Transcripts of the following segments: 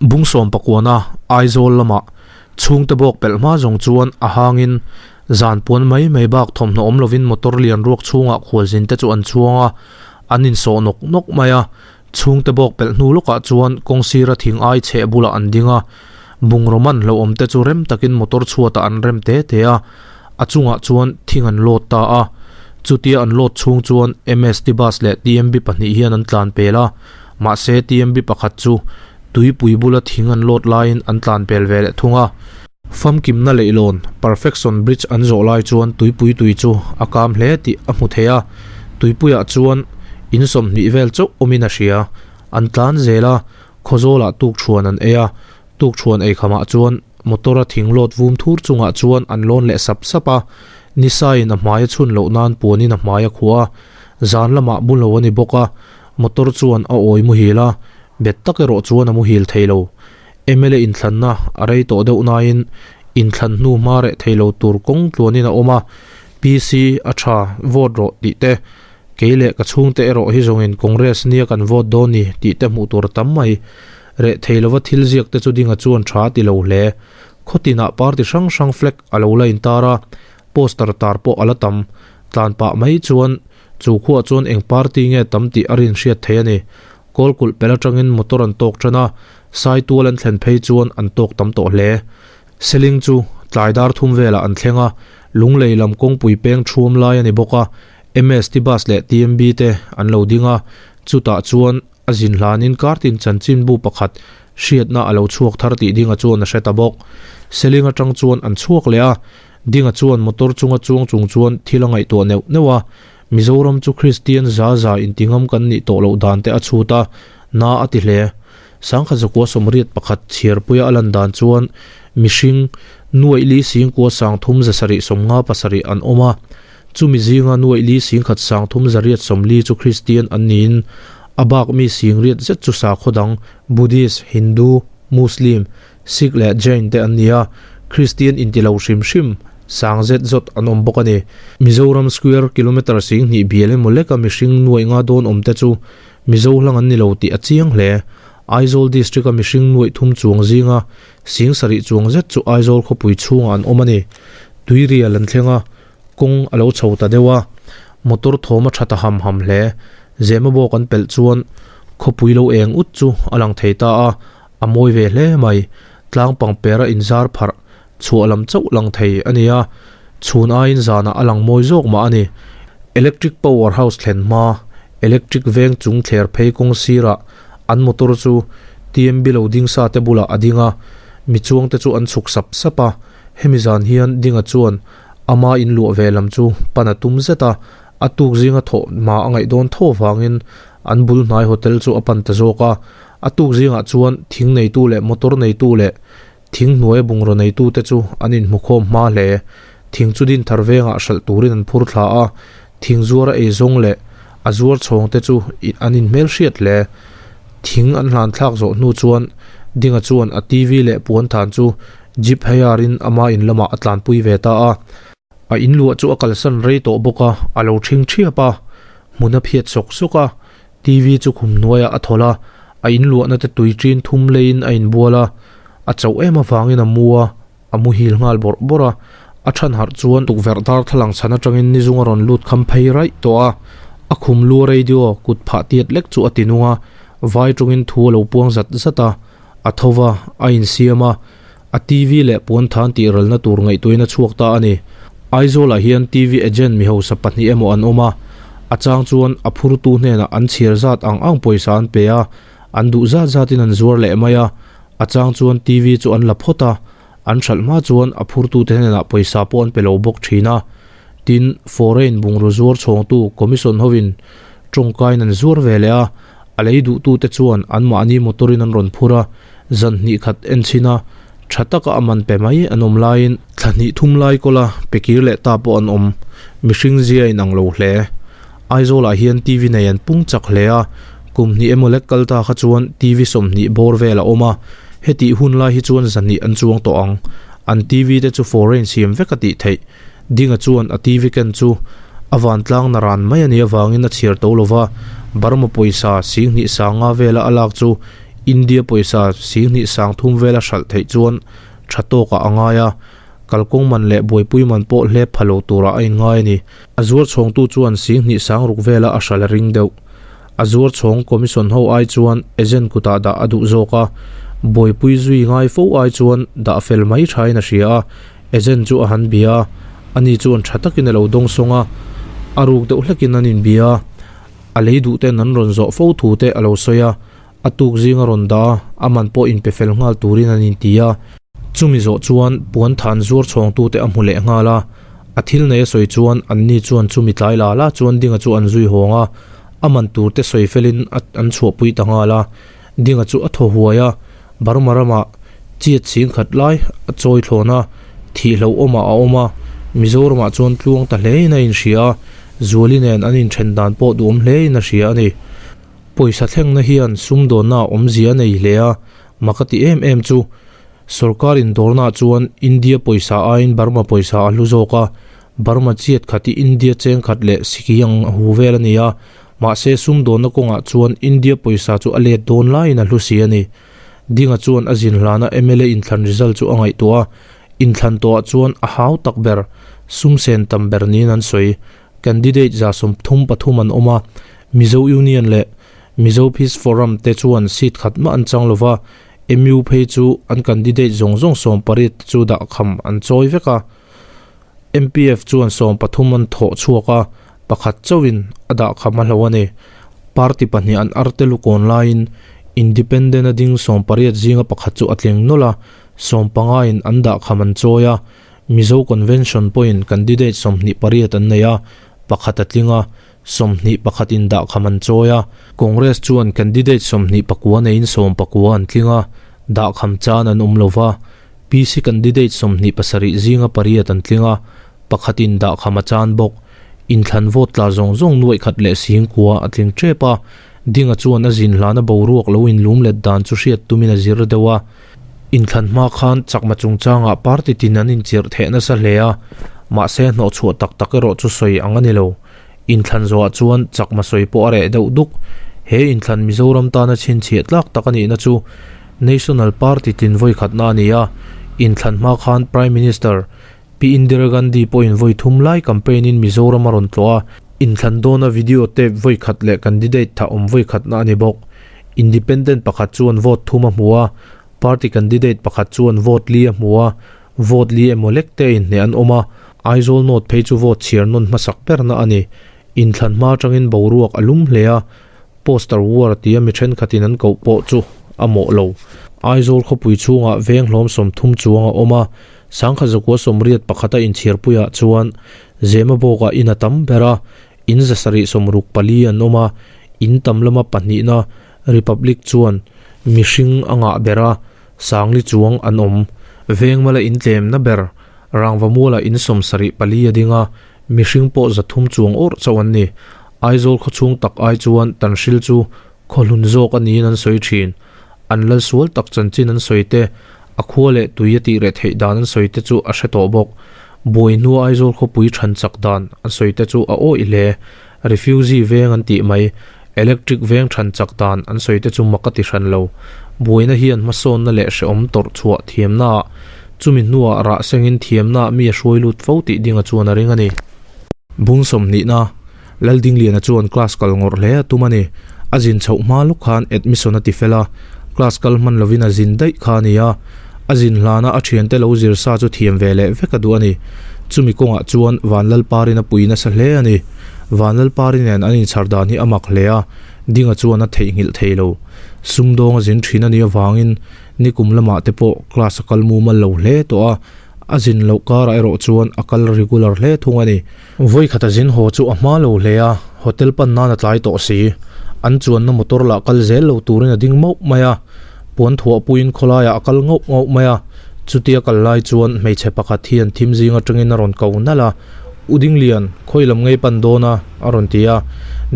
Bung sawmpakuana Aizawl lamah chhungte bawk pelh hma zawng chuan a hangin zan puan mai mai bak thawmhnaw awm lovin motor lian ruak chhungah khualzin te chu an chuang a, an insawh nawk nawk mai a. Chhungte bawk pelh hnu lawkah chuan kawng sira thing ai chheh bulah an ding a, bungraw man hlauhawm te chu rem takin motor chhuatah an rem te te a, a chungah chuan thing an load ta a. Chutia an load chhung chuan MST bus leh TMB pahnih hian an tlan pel a, mahse TMB pakhat chu tuipui bula thing an load laiin an tlan pel ve leh thung a. Famkimna leihlawn, Perfection Bridge an zawh lai chuan tuipui tui chu a kam hle tih a hmu thei a, tuipuiah chuan in 20 vel chauh awmin a hria. An tlan zel a, Khawzawlah tukṭhuan an ei a, tukṭhuan ei khamah chuan motor a thing load vum thur chungah chuan an lawn leh sap sap a, nisaiin a hmai a chhun loh nan puanin a hmai a khuah a, zan lamah bu lo a ni bawk a, motor chuan a awi muhil a, bet tak erawh chuan a muhil thei lo. Mla inthlanna a rei tawh deuh nain inthlan hnu hma reh thei lo tur kawng tluanin a awm a, PC a tha vote rawh tih te, kei leh ka chhungte erawh hi zawngin Congress nia kan vote dawn ni tih te hmuh tur a tam mai. Reh thei lova thil ziak te chu dinga chuan tha a ti lo hle. Khawtinah party hrang hrang flag a lo la intar a, poster tar pawh a la tam. Tlan pah mai chuan chu khuah chuan eng party nge tam tih a rinhriat thei a ni. Kawlkulh pel atangin motor an tawk tan a, Saitual an thlen phei chuan an tawk tam tawh hle. Seling chu tlai dar thum velah an thleng a, Lunglei lam kawngpui peng thuam lai a ni bawk a, MST bus leh TMB te an lo ding a, chutah chuan a zin hlanin kartin chanchinbu pakhat hriatna a lo chhuak thar tih Dinga chuan a hre ta bawk. Seling atang chuan an chhuak leh a, Dinga chuan motor chunga chuang chung chuan thil a ngaihtuah neuh neuh a, Mizoram chu Kristian za za intingam kan nih tawh loh dan te a chhut a, na a ti hle. Sangkhat zakua sawmriat pakhat chhiarpuia a lan dan chuan mihring nuaih li singkua sangthum zasarih sawmnga pasarih an awm a, chumi zinga nuaih li singkhat sangthum zariat sawmli chu Kristian an niin a bak mi singriat zet chu sakhaw dang Buddhist, Hindu, Muslim, Sikh leh Jain te an ni a, Kristian inti lo hrim hrim sang zet zawt an awm bawk a ni. Mizoram square kilometre 2000 bial emaw leka mihring nuaih nga dawn awm te chu Mizo hlang an ni lo tih a chiang hle. Aizawl district a mihring nuaih thum chuang zinga 7000 chuang zet chu Aizawl khawpui chhungah an awm a ni. Tuirial an thleng a, kawng a lo chho ta deuh a, motor thawm a tha ta ham ham hle. Zemabawk an pelh chuan khawpui lo eng ut chu a lang thei ta a, A mawi ve hle mai, tlang pangper a inzar pharh chhuah lam chauh lang thei a ni a, chhun aiin zanah a lang mawi zawk mah a ni. Electric power house thlen hma, electric veng chung thler phei kawng sirah an motor chu TMB lo ding sa te bulah a ding a, mi chuang te chu an chhuk sap sap a, hemi zan hian Dinga chuan ama inluah ve lam chu pan a tum zet a, a tuk zinga thawh hma a ngaih dawn tho avangin an bul hnai hotel chu a pan ta zawk a. A tuk zingah chuan thing neitu leh motor neitu leh thing hnuaia bungraw neitu te chu an inhmukhawm hma hle. Thing chu din thar vengah hralh turin an phur thla a, thing zuara ei zawng leh a zuar chhawng te chu an inhmelhriat hle. Thing an hlan thlak zawh hnu chuan Dinga chuan a TV leh puan than chu jeep heiarin ama in lamah a tlanpui ve ta a. A inluah chu a kalsan rei tawh bawk a, a lo ṭhing ṭhiap a, hmun a phiat sawk sawk a. TV chu khum hnuaiah a thawlh a, a inluahna te tui ṭin thum leiin a inbual a, a chauh em avangin a mu a, a muhil nghal bawrh bawrh a. A ṭhan harh chuan tukverh darthlalang chhan aṭangin nizung a rawn lut kham phei raih tawh a, a khum lu radio kut phah tiat lek chu a ti nung a, vai ṭawngin thu a lo puang zat zat a, a tho va, a insiam a, a TV leh puan than tih ralna tur ngaihtuahin a chhuak ta a ni. Aizawlah hian TV agent mi hausa pahnih emaw an awm a, a chang chuan a phurtu hnenah an chhiar zat ang ang pawisa an pe a, an duh zat zatin an zuar leh mai a, a chang chuan TV chu an la phawt a, an hralh hma chuan a phurtute hnenah pawisa pawh an pe lo bawk thin a. Tin, foreign bungraw zuar chhawngtu commission hovin tawngkaiin an zuar ve leh a, a lei duhtute chuan anmahni motor-in an rawn phur a, zan hnih khat en chhin a, tha taka a man pe mai an awm laiin thla hnih thum lai kawla pe kir leh ta pawh an awm. Mihring zia in ang lo hle. Aizawlah hian TV nei an pung chak hle a, kum hnih emaw lek kal ta kha chuan TV 20 bawr vel a awm a, hetih hun lai hi chuan zan hnih an chuang tawh ang. An TV te chu foreign siam vek a tih theih. Dinga chuan a TV ken chu a vantlang naran mai a nih avangin a chhiar to lova, Burma pawisa 20,000 vela a lak chu. India pawisa singhnih sang thum vela hralh theih chuan tha tawkah a ngai a, kalkawng man leh buaipui man pawh hlep pha lo turah a inngai a ni. A zuar chhawngtu chuan singhnih sang ruk vela a hralh a ring deuh. A zuar chhawng commission ho ai chuan agent kutah dah a duh zawk a, buaipui zui ngai fo ai chuan dah fel mai thain a hria a, agent chu a han bia a, ani chuan tha takin a lo dawng sawng a, a ruk deuh hlekin an inbia a, a lei duh ten an rawn zawh fo thu te a lo sawi a, a tuk zing a rawn dah a, a man pawh inpe fel nghal turin an inti a. Chumi zawh chuan puan than zuar chhawngtute a hmu leh nghal a, a thil nei a sawi chuan anni chuan chumi tlai la la chuan Dinga chu an zui hawng a, a man turte sawi felin an chhuahpui ta nghal a. Dinga chu a thaw huai a, Burma ramah chiat ching khat lai a chawi thlawn a, thih hlauhawmah a awm a, Mizoramah chuan tluang ta hlein a inhria a, Zuali nen an inthen dan pawh duhawm hlein a hria a ni. Pawisa thlengna hian sumdawnna a awmzia a nei hle a, mak a ti em em chu sorkar indawrnaah chuan India pawisa aiin Burma pawisa a hlu zawk a, Burma chiat khat hi India cheng khat leh siki ang a hu vel a ni a, mahse sumdawnna kawngah chuan India pawisa chu a let dawn laiin a hlu si a ni. Dinga chuan a zin hlana mla inthlan result chu a ngaihtuah a, inthlan tawhah chuan a hau tak ber, sum sen tam ber niin an sawi. Candidate 33 an awm a, Mizo Union leh Mizo Peace Forum te chuan seat khat mah an chang lova, MU phei chu an candidate zawng zawng 18 te chu dahkham an chawi vek a. MPF chuan 13 an thawh chhuak a, pakhat chauhin a dahkham a hlo a ni. Party pahnih an arte lukawn laiin Independent a ding 18 zinga pakhat chu a tling nawlh a, 15 in an dahkham an chawi a. Mizo Convention pawhin candidate 28 an nei a, pakhat a tling a, 21 in dahkham an chawi a. Congress chuan candidate 29 neiin 19 an tling a, dahkham chan an awm lo va. PC candidate 27 zinga pariat an tling a, pakhatin dahkham a chan bawk. Inthlan vote tla zawng zawng nuaih khat leh sing kua a tling tep a, Dinga chuan a zin hlana boruak lo inlum let dan chu hriat tumin a zir deuh a. Inthlan hma khan chakma chungchangah party tin an inchirh theh nasa hle a, mahse hnawhchhuah tak tak erawh chu sawi ang a ni lo. Inthlan zawhah chuan chakma sawi pawh a reh deuh duk. He inthlan Mizoram tana chhinchhiah tlak tak a nihna chu National Party tlin vawi khatna a ni a, inthlan hma khan Prime Minister Pi Indira Gandhi pawhin vawi thum lai campaign in Mizoram a rawn tlawh a, inthlan dawna video tape vawi khat leh candidate tha awm vawi khatna a ni bawk. Independent pakhat chuan vote thum a hmu a, party candidate pakhat chuan vote li a hmu a, vote li emaw lek te inhneh an awm a, Aizawl North phei chu vote chhiar nawn hmasak berna a ni. Inthlan hma atangin boruak a lum hle a, poster war tia mi thenkhatin an koh pawh chu a mawh lo. Aizawl khawpui chhungah veng hlawm 30 chuang a awm a, sangkhat zakua 81 a inchhiarpuiah chuan Zemabawkah in a tam ber a, in 764 an awm a, in tam lama pahnihna Republic chuan mihring a ngah ber a, sangli chuang an awm. Vengmala intlemna ber Rangvamualah in 74 a ding a, mihring pawh 300 chuang awrh chauh an ni. Aizawl khawchhung tak ai chuan Tanhril chu khawhlun zawk a niin an sawi thin. An lal sual tak chanchin an sawi te, a khua leh tui a tih reh theih dan an sawi te chu a hre tawh bawk. Buai hnua Aizawl khawpui than chak dan an sawi te chu a awih hle. Refugee veng an tih mai, electric veng than chak dan an sawi te chu mak a ti hran lo. Buaina hian hmasawnna leh hrehawm tawrh chhuah thiamnaah, chumi hnuah rah sengin thiamnaah mi a hruai lut fo tih dinga chuan a ring a ni. Bung sawmhnihna, Laldingliana chuan class kal ngawrh hle a tum a ni. A zin chhoh hma lawk khan admission a ti fel a, class kal hman lovin a zin daih kha a ni a. A zin hlana a thiante lo zir sa chu thiam ve leh vek a duh a ni. Chumi kawngah chuan Vanlalparin a pui nasa hle a ni. Vanlalpari nen an inchhar dan hi a mak hle a, Dinga chuan a theihnghilh thei lo. Sumdawng a zin thin a nih avangin nikum lamah te pawh class a kal mumal lo hle tawh a, a zin loh karah erawh chuan a kal regular hle thung a ni. Vawi khat a zin haw chu a hma lo hle a, hotel pan nan a tlai tawh si. An chuanna motor lah kal zel lo turin a ding mauh mai a, puan thuah puiin khawlaiah a kal ngauh ngauh mai a. Chutia kal lai chuan hmeichhe pakhat hian thim zing atangin a rawn ko nalh a, U Dinglian, khawi lam ngei pan dawn a? a rawn ti a.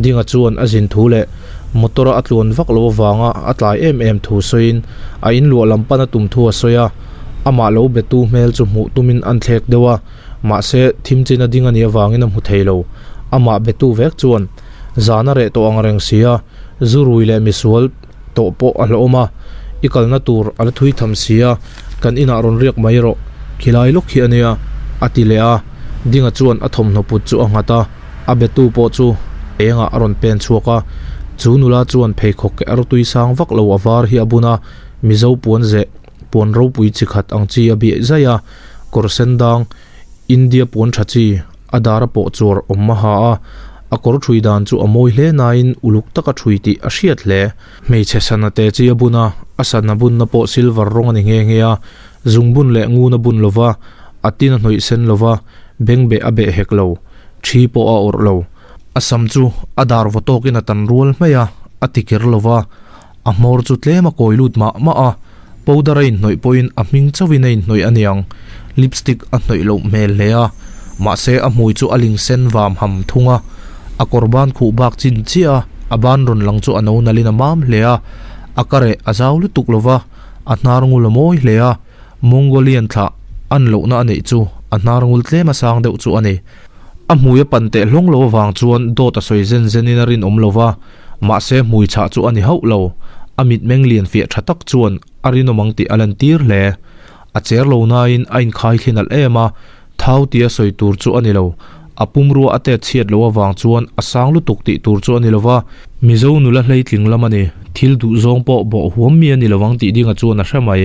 Dinga chuan a zin thu leh motor a a tluan vak lo avanga a tlai em em thu sawiin a inluah lam pan a tum thu a sawi a. Amah lo betu hmel chu hmuh tumin an thlek deuh a. Mahse, thim chin a ding a nih avangin a hmu thei lo. Amah betu vek chuan, Zan a reh tawh ang reng si a, zu rui leh misual tawh pawh a hlauhawm a, i kalna tur a la thui tham si a, kan inah rawn riak mai rawh, khilai lawk hi a nia, a ti leh a, Dinga chuan a thawmhnaw put chu a nghat a, a betu pawh chu engah a rawn pen chhuak a, chu nula chuan pheikhawk ke artui sang vak lo a var hi a bun a, Mizo puan zeh puan ropui chi khat ang chi a biaih zaih a, kawr sen dang India puan tha chi a dar a pawh chuar awm a ha a, a kawr thui dan chu a mawi hle nain uluk taka thui tih a hriat hle. Hmeichhe sana te chi a bun a, a sana bunna pawh silver rawng a ni nghe nghe a, zungbun leh ngun a bun lo va, a tin a hnawih sen lo va, bengbeh a beh hek lo, thi pawh a awrh lo. A sam chu a dar vaw tawkin a tan rual mai a, a ti kir lo va, A hmawr chu tlem a kawi lut mah mah a, powder a inhnawih pawhin a hming chauhin a inhnawih a niang. Lipstick a hnawih loh hmel hle a, mahse a hmui chu a ling sen vam ham thung a. A kawr ban khuh bak chin chiah a, a ban rawn lang chu a no nalhin a mam hle a, a ka reh a zau lutuk lo va, a hnar ngul a mawi hle a, Mongolian thlah an lohna a neih chu a hnar ngul tlem a sang deuh chu a ni. A hmui a pan teh hlawng lo avang chuan dawt a sawi zen zenin a rinawm lo va, Mahse hmui chhah chu a ni hauh lo, a mitmeng lian fiah tha tak chuan a rinawm ang tih a lantir hle. A cher lo nain a inkhai thli nalh em a, thau tia sawi tur chu a ni lo. A pumrua a tet chhiat loh avang chuan a sang lutuk tih tur chu a ni lo va, Mizo nula hleitling lam a ni, thil duh zawng pawh bawh huam mi a ni lovang tih dinga chuan a hre mai.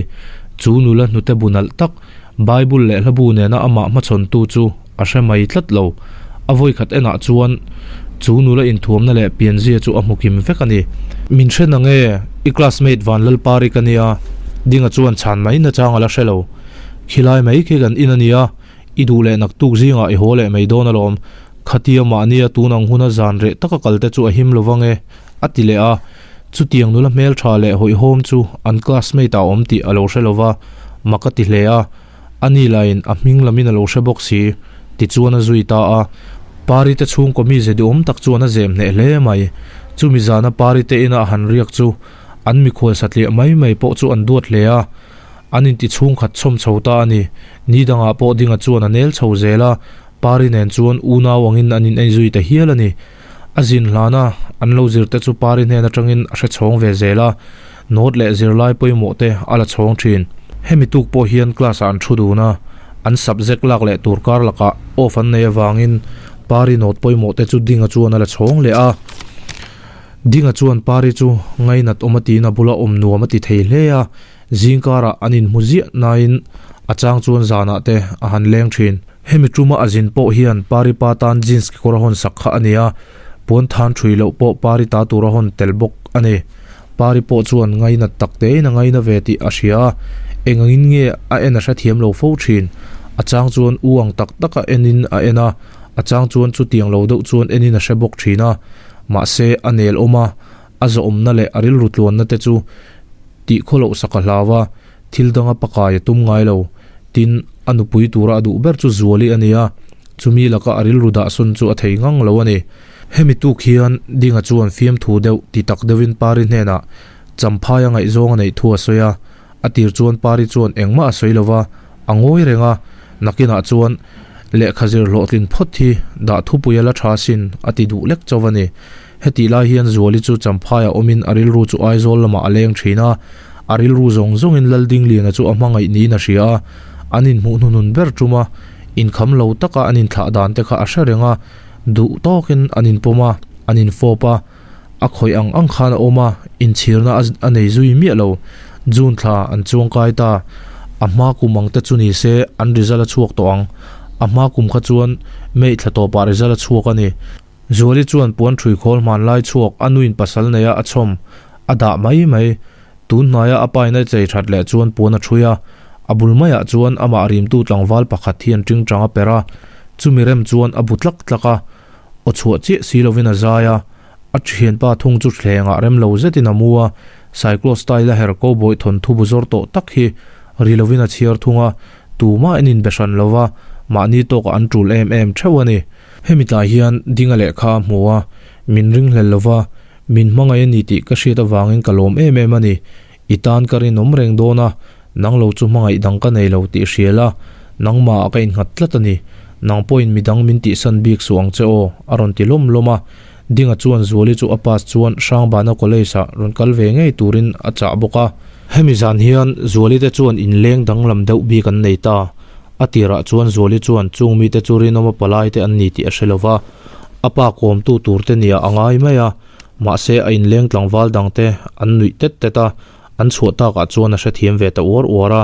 Chu nula hnute bu nalh tak, Bible leh hlabu nena amah hmachhawntu chu a hre mai tlat lo. A vawikhat enah chuan chu nula inthuamna leh pianzia chu a hmu kim vek a ni. Min hre na nge, i classmate Vanlalpari ka nia, Dinga chuan chhan mai nachang a la hre lo. Khilai mai khi kan in a nia, i duh leh naktuk zingah i haw leh mai dawn alawm. Khatia mahnia tun ang huna zan reh taka kalte chu a him lo vang e, a ti leh a. Chutiang nula hmeltha leh hawihhawm chu an classmate ah awm tih a lo hre lo va, mak a ti hle a. A ni lahin a hming lamin a lo hre bawk si, tichuan a zui ta a. Pari te chhungkaw mi ze duhawm tak chuan a zem hneh hle mai. Chumi zana Pari te ina a han riak chu an mikhual satliah mai mai pawh chu an duat hle a. An inti chhungkhat chhawm chho ta a ni. Ni dangah pawh Dinga chuan a nel chho zel a, Pari nen chuan unau angin an in enzui ta hial a ni. A zin hlana an lo zir te chu Pari hnen atangin a hre chhawng ve zel a, note leh zirlai pawimawh te a la chhawng thin. Hemi tuk pawh hian class ah an thu dun a, an subject lak leh tur kar lakah off an nei avangin Pari note pawimawh te chu Dinga chuan a la chhawng leh a. Dinga chuan Pari chu ngainat awm a tiin a bula awm nuam a ti thei hle a, Zingkarah an inhmu ziah nain a chang chuan zanah te a han leng thin. Hemi tuma a zin pawh hian Pari pa tan jeans kekawr a hawn sak kha a ni a, puan than thui loh pawh Pari ta tur a hawn tel bawk a ni. Pari pawh chuan ngainat tak tein a ngaina ve tih a hria a, engangin nge a en a hrethiam lo fo thin. A chang chuan u ang tak taka enin a en a, a chang chuan chutiang lo deuh chuan enin a hre bawk thin a, mahse a nel awm a, a zawhawmna leh a rilru tluanna te chu tih khaw loh sak a hlau a, thil danga pakai a tum ngai lo. Tin, a nupui tura a duh ber chu Zuali a ni a, chumi laka a rilru dahsawn chu a thei ngang lo a ni. Hemi tuk hian Dinga chuan fiamthu deuh ti tak deuhin Pari hnenah Champhaia ngaihzawng a neih thu a sawi a, a tir chuan Pari chuan engmah a sawi lo va, a ngawi reng a, nakinah chuan lehkha zir hlawhtlin phawt hi dah thupui a la tha sin a ti duh lek chauh a ni. Hetih lai hian Zuali chu Champhaiah awmin a rilru chu Aizawl lamah a leng thin a, a rilru zawng zawngin Laldingliana chu a hmangaih niin a hria a, an inhmuh hnuhnun ber tum a, inkham lo taka an inthlah dan te kha a hre reng a, duh tawkin an inpawm a, an infawp a, a khawih ang ang khan a awm a, inchhirna a nei zui miah lo. June thla an chuang kai ta, a hma kum ang te chu ni se an result a chhuak tawh ang, a hma kum kha chuan May thla tawpah result a chhuak a ni. Zuali chuan puan ṭhui khawl hmanlai chhuak a nuin pasal neia a chhawm a dah mai mai. Tun hnaia a paina chei ṭhat leh chuan puan a ṭhui a, a bul maiah chuan amah rimtu tlangval pakhat hian ṭingṭang a per a, chumi rem chuan a bu tlak tlak a, aw chhuah chiah si lovin a zai a, a ṭhianpa thung chu thlengah rem lo zetin a mu a, cyclo style a her cowboy thawnthu bu zawr tawh tak hi ri lovin a chhiar thung a, tumah en inbe hran lova mahni tawkah an ṭul em em ṭheuh a ni. Hemi tlai hian Dinga lehkha a hmu a, min ringhlel lo va, min hmangaih a ni tih ka hriat avangin ka lawm em em a ni. I tan ka rinawm reng dawn a, nang lo chu hmangaih dang ka nei lo tih hria la, nangmahah ka innghat tlat a ni. Nang pawhin midang min tihsan bik suh ang che aw, a rawn ti lawm lawm a. Dinga chuan Zuali chu a pass chuan Hrangbana College ah rawn kal ve ngei turin a chah bawk a. Hemi zan hian Zuali te chuan inleng danglam deuh bik an nei ta. A tirah chuan Zuali chuan chung mite chu rinawma palai te an ni tih a hre lova, a pa kawmtu tur te nia a ngai mai a, mahse a inleng tlangval dang te an nuih tet tet a, an chhuah takah chuan a hrethiam ve ta uar uar a.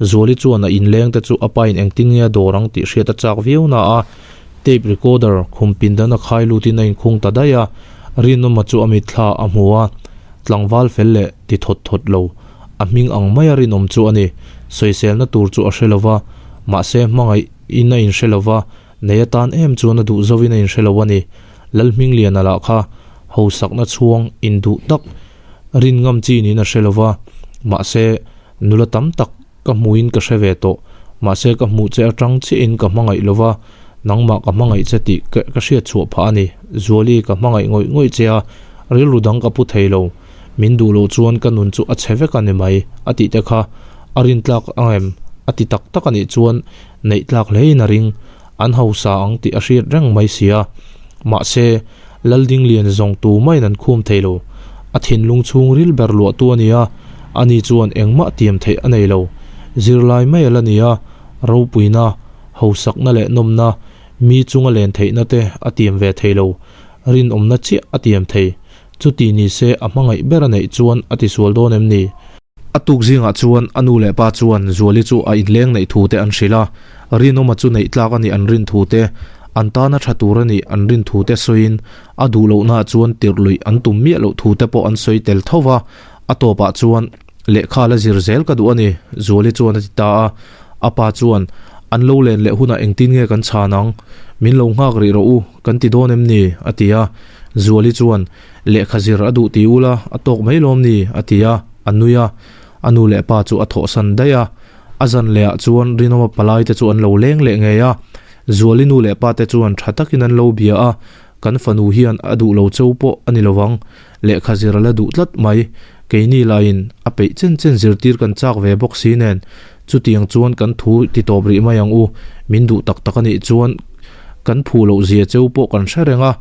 Zuali chuan a inleng te chu a pain engtin nge a dawr ang tih hriat a chak viau na a, tape recorder khum pindan a khai lutin a inkhung ta daih a, Rinawma chu a mitthla a hmu a, tlangval fel leh ti thawt thawt lo, a hming ang maia rinawm chu a ni. Sawiselna tur chu a hre lo va, mahse hmangaih in a inhre lo va, nei atan em chuan a duh zovin a inhre lo a ni. Lalhmingliana lah kha hausakna chhuang induh tak rin ngam chi niin a hre lo va, mahse nula tam tak ka hmuhin ka hre ve tawh, mahse ka hmuh che atang chiahin ka hmangaih lo va, nangmah ka hmangaih che tih ka ka hriat chhuah phah a ni. Zuali ka hmangaih ngawih ngawih che a, rilru dang ka pu thei lo, min duh loh chuan ka nun chu a chhe vek a ni mai, a tih te kha a rin tlak ang em? A ti tak tak a nih chuan neih tlak hlein a ring, an hausa ang tih a hriat reng mai si a. Mahse, Laldinglian zawng tu maiin an khum thei lo. A thinlung chhungril ber luahtu a ni a, ani chuan engmah tiam theih a nei lo. Zirlai mai a la ni a, ropuina, hausakna leh nawmna, mi chunga len theihna te a tiam ve thei lo. Rinawmna chiah a tiam thei. Chuti ni se a hmangaih ber a neih chuan a tisual dawn em ni? A tuk zingah chuan a nu leh pa chuan Zuali chu a inleng neih thu te an hrilh a, Rinawma chu neih tlak a nih an rin thu te, an tana tha tur a nih an rin thu te sawiin a duh lohnaah chuan tirh luih an tum miah loh thu te pawh an sawi tel tho va, a tawpah chuan lehkha la zir zel ka duh a ni, Zuali chuan a ti ta a. A pa chuan, An lo len leh hunah engtin nge kan chhan ang? Min lo nghak rih rawh u, kan ti dawn em ni? a ti a. Zuali chuan, Lehkha zir a duh ti ula, a tawk mai lawm ni? a ti a, a nui a. A nu leh pa chu a thawhsan daih a. A zan lehah chuan Rinawma palai te chu an lo leng leh ngei a. Zuali nu leh pa te chuan tha takin an lo bia a, Kan fanu hian a duh lo cheu pawh a ni lovang, lehkha zir a la duh tlat mai. Keini laiin a peih chen chen zirtir kan chak ve bawk si nen, chutiang chuan kan thu ti tawp rih mai ang u, min duh tak tak a nih chuan kan phu loh zia cheu pawh kan hre reng a,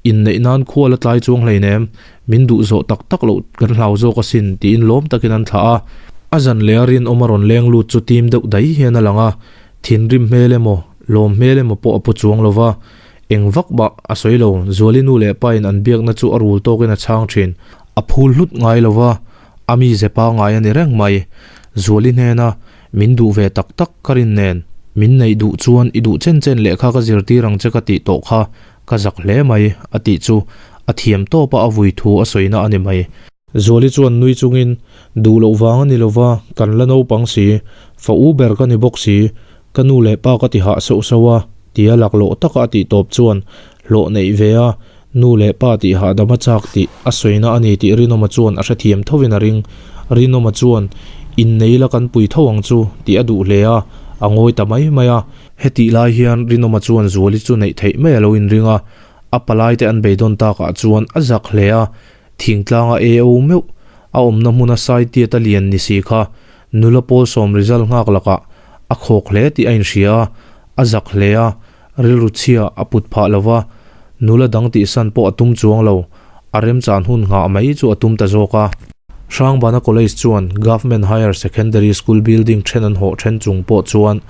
inneih nan khua la tlai chuang hleinem, min duh zawh tak tak loh kan hlau zawk asin tiin lawm takin an thlah a. A zan leh a rinawm a rawn leng lut chu tim deuh dai hian a lang a, thinrim hmel emaw, lawm hmel emaw pawh a pu chuang lo va, Eng vak bah a sawi lo, Zuali nu leh pa in an biakna chu a rul tawkin a chhang thin. A phul hlut ngai lo va, a mi ze pangai a ni reng mai. Zuali hnena min duh ve tak tak ka rin nen, min neih duh chuan i duh chen chen lehkha ka zirtir ang che ka tih tawh kha ka zak hle mai a tih chu a thiam tawpa a vui thu a sawina a ni mai. Zuali chuan nui chungin, Duh loh vang a ni lo va, kan la naupang si, fa u ber ka ni bawk si, Ka nu leh pa ka ti hah sauh sauh a, tia laklawh taka a tih tawp chuan hlawh neih ve a, nu leh pa tih hahdam a chak tih a sawina a ni tih Rinawma chuan a hrethiam thovin a ring. Rinawma chuan, Innei la kan pui tho ang chu tih a duh hle a, a ngawi ta mai mai a. Hetih lai hian Rinawma chuan Zuali chu neih theih mai a lo inring a, a palaite an beidawn takah chuan a zak hle a, Thingtlanga AO meuh a awmna hmuna Saitiat a lian ni si kha nula pawl sawm result nghak lakah a khawk hle tih a inhria a, a zak hle a, rilru chhia a put phah lo va, nula dang tihsan pawh a tum chuang lo, a remchan hun nghah mai chu a tum ta zawk a. Hrangbana College chuan Government Higher Secondary School building then an hawh then chung pawh chuan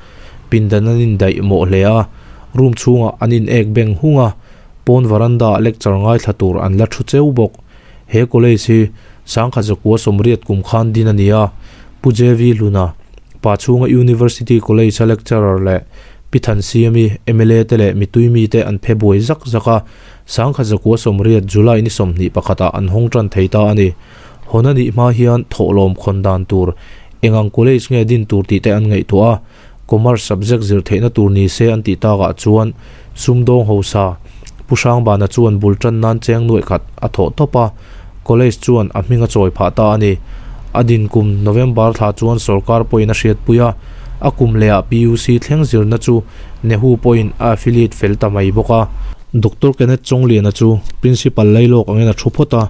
pindan an indaih mawh hle a, room chhungah an in ek beng hung a, Pawn veranda ah lecture ngaithla tur an la thu cheu bawk. He college hi Sangkhat Zakua Sawmriat kum khan din a ni a, Pu JV Hluna, pa chhunga University College a lecturer leh Pi Thansiami, mla te leh mitui mite an phe buai zak zak a, Sangkhat Zakua Sawmriat July ni 21 ah an hawng tan thei ta a ni. Hawn a nih hma hian thawhlawm khawn dan tur eng ang college nge din tur tih te an ngaihtuah a, Commerce subject zir theihna tur ni se an tih takah chuan sumdawng hausa Pu Hrangbana chuan bul tan nan cheng nuaih khat a thawh tawp a, college chuan a hming a chawi phah ta a ni. A din kum November thla chuan sorkar pawhin a hriatpui a, a kum lehah PUC thleng zirna chu Nehu pawhin a affiliate fel ta mai bawk a. Doctor Kenneth Chawngliana chu Principal lailawk angin a thu phawt a,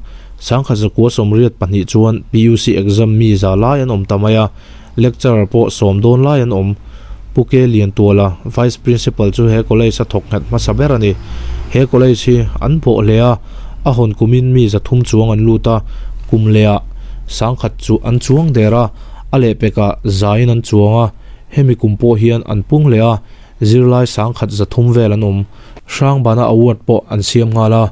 Sangkhat zakua 82 chuan PUC exam mi za lai an awm ta mai a, Lecturer pawh sawm dawn lai an awm. Pu Ke Liantuala, Vice Principal chu he college a thawk nghet hmasa ber a ni. He college hi an bawh hle a, A hawn kumin mi 300 chuang an lut a, kum lehah 1000 chu an chuang der a, a lehpekah zaiin an chuang a, hemi kum pawh hian an pung leh a, zirlai 1300 vel an awm. Hrangbana award pawh an siam nghal a,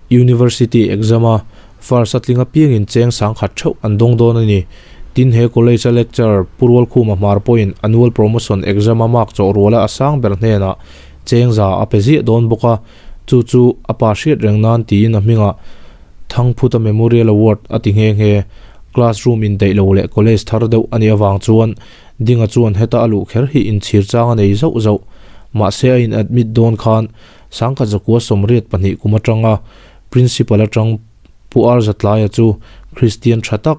University exam a first a tling apiangin cheng 1000 theuh an dawng dawn a ni. Tin he college a lecturer Pu Rualkhuma Hmar pawhin annual promotion exam a mark chawh ruala a sang ber hnenah cheng za a pe ziah dawn bawk a, chu chu a pa hriat reng nan tiin a hmingah Thangphuta Memorial Award a ti nghe nghe. Classroom indaih lo leh college thar deuh a nih avang chuan Dinga chuan heta a luh kher hi inchhir chang a nei zauh zauh. Mahse a in admit dawn khan 1982 kum atanga Principal atang Pu Ar Zatlaia chu Kristian tha tak,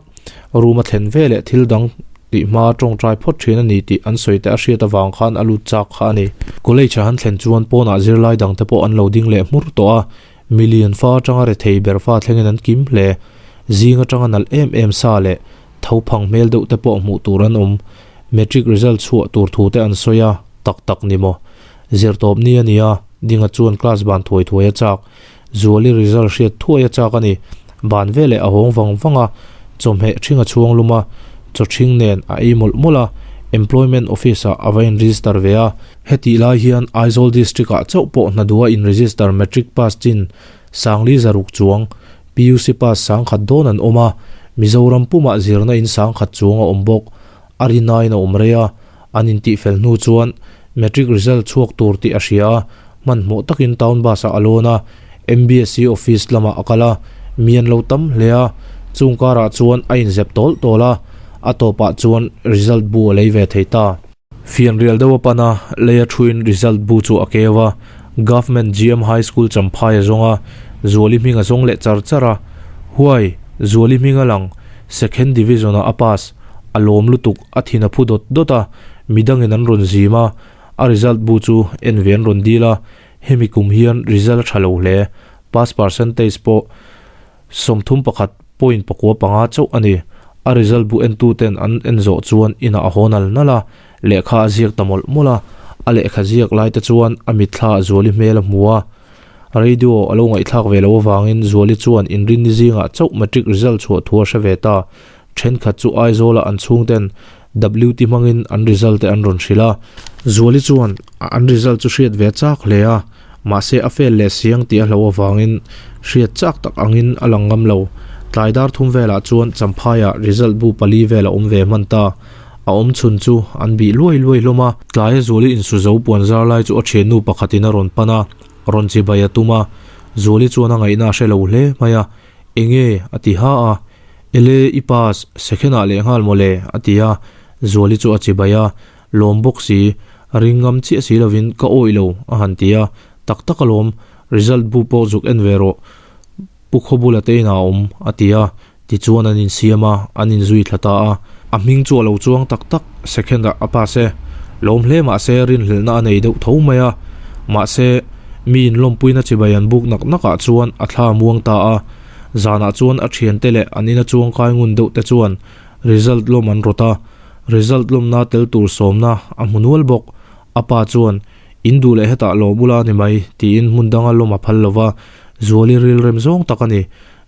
room a thlen ve leh thil dang tih hma tawngtai phawt thin a ni tih an sawi te a hriat avang khan a lut chak kha a ni. College a han thlen chuan pawnah zirlai dang te pawh an lo ding leh hmur tawh a, million fa atanga rethei ber fa thlengin an kim hle. Zing atanga nalh em em sa leh tho phang hmel deuh te pawh hmuh tur an awm. Matric result chhuah tur thu te an sawi a, tak tak ni maw? Zirtawp ni a ni a, Dinga chuan class ban thuai thuai a chak. Zuali result hriat thuai a chak a ni. Ban veleh a hawng vang vang a, chawhmeh ṭhing a chhuang lum a, chaw ṭhing nen a ei mawlh mawlh a, Employment Office ah a va in-register ve a. Hetih lai hian Aizawl District ah chauh pawh hna duha in-register Matric pass chin 40,600 chuang, PUC pass 1000 dawn an awm a, Mizoram pumah zirna in 1000 chuang a awm bawk. A rinaiin a awm rei a, an intihfel hnu chuan Matric result chhuak tur tih a hria a, hmanhmawh takin town bus ah a lawn a, MBSC office lamah a kal a, mi an lo tam hle a, chung karah chuan a inzep tawl tawl a, a tawpah chuan result bu a lei ve thei ta. Fianrial deuh a pan a, lei a thuin result bu chu a keu a, Government GM High School Champhai a zawng a, Zuali hming a zawng leh char char a, Huai, Zuali hming a lang, Second Division ah a pass, a lawm lutuk, a thin a phu dawt dawt a, midangin an rawn zim a, a result bu chu en ve an rawn dil a, hemi kum hian result a tha lo hle, pass percentage pawh 31.95 chauh a ni. A result bu entu ten an en zawh chuan inah a haw nal nal a, lehkha a ziak ta mawlh mawlh a, a lehkha ziak lai te chuan a mitthla a Zuali hmel a hmu a, radio a lo ngaihthlak ve loh avangin Zuali chuan inrinni zingah chauh matric result chhuah thu a hre ve ta. Thenkhat chu Aizawla an chhungten WT hmangin an result te an rawn hrilh a. Zuali chuan an result chu hriat ve chak hle a, mahse a fail leh siang tih a hlauh avangin hriat chak tak angin a lang ngam lo. Tlai dar thum velah chuan Champhaiah result bu pali vel a awm ve hman ta. A awm chhun chu an bih luai luai hlawm a. Tlaia Zuali insu zo puan zar lai chu a thiannu pakhatin a rawn pan a, rawn chibai a tum a. Zuali chuan a ngaihna a hre lo hle mai a, Enge? a ti ha a. Ele, i pass, second ah leh nghal mawle, a ti a, Zuali chu a chibai a, lawm bawk si, ring ngam chiah si lovin ka awih lo, a han ti a, tak tak alawm, result bu pawh zuk en ve rawh, Pu Khawbula te inah a awm, a ti a, tichuan an insiam a, an inzui thla ta a. A hming chu a lo chuang tak tak, second ah a pass e, lawm hle mahse rinhlelhna a nei deuh tho mai a, mahse, mi inlawmpuina chibai an buk nak nak ah chuan a thla a muang ta a. Zanah chuan a thiante leh an ina chuangkai ngun deuh te chuan result lawm an rawt a, result lawmna tel tur sawmna a hmu nual bawk. A pa chuan, In duh leh hetah lawm ula ni mai, tiin hmun danga lawm a phal lova, Zuali rilrem zawng tak a ni.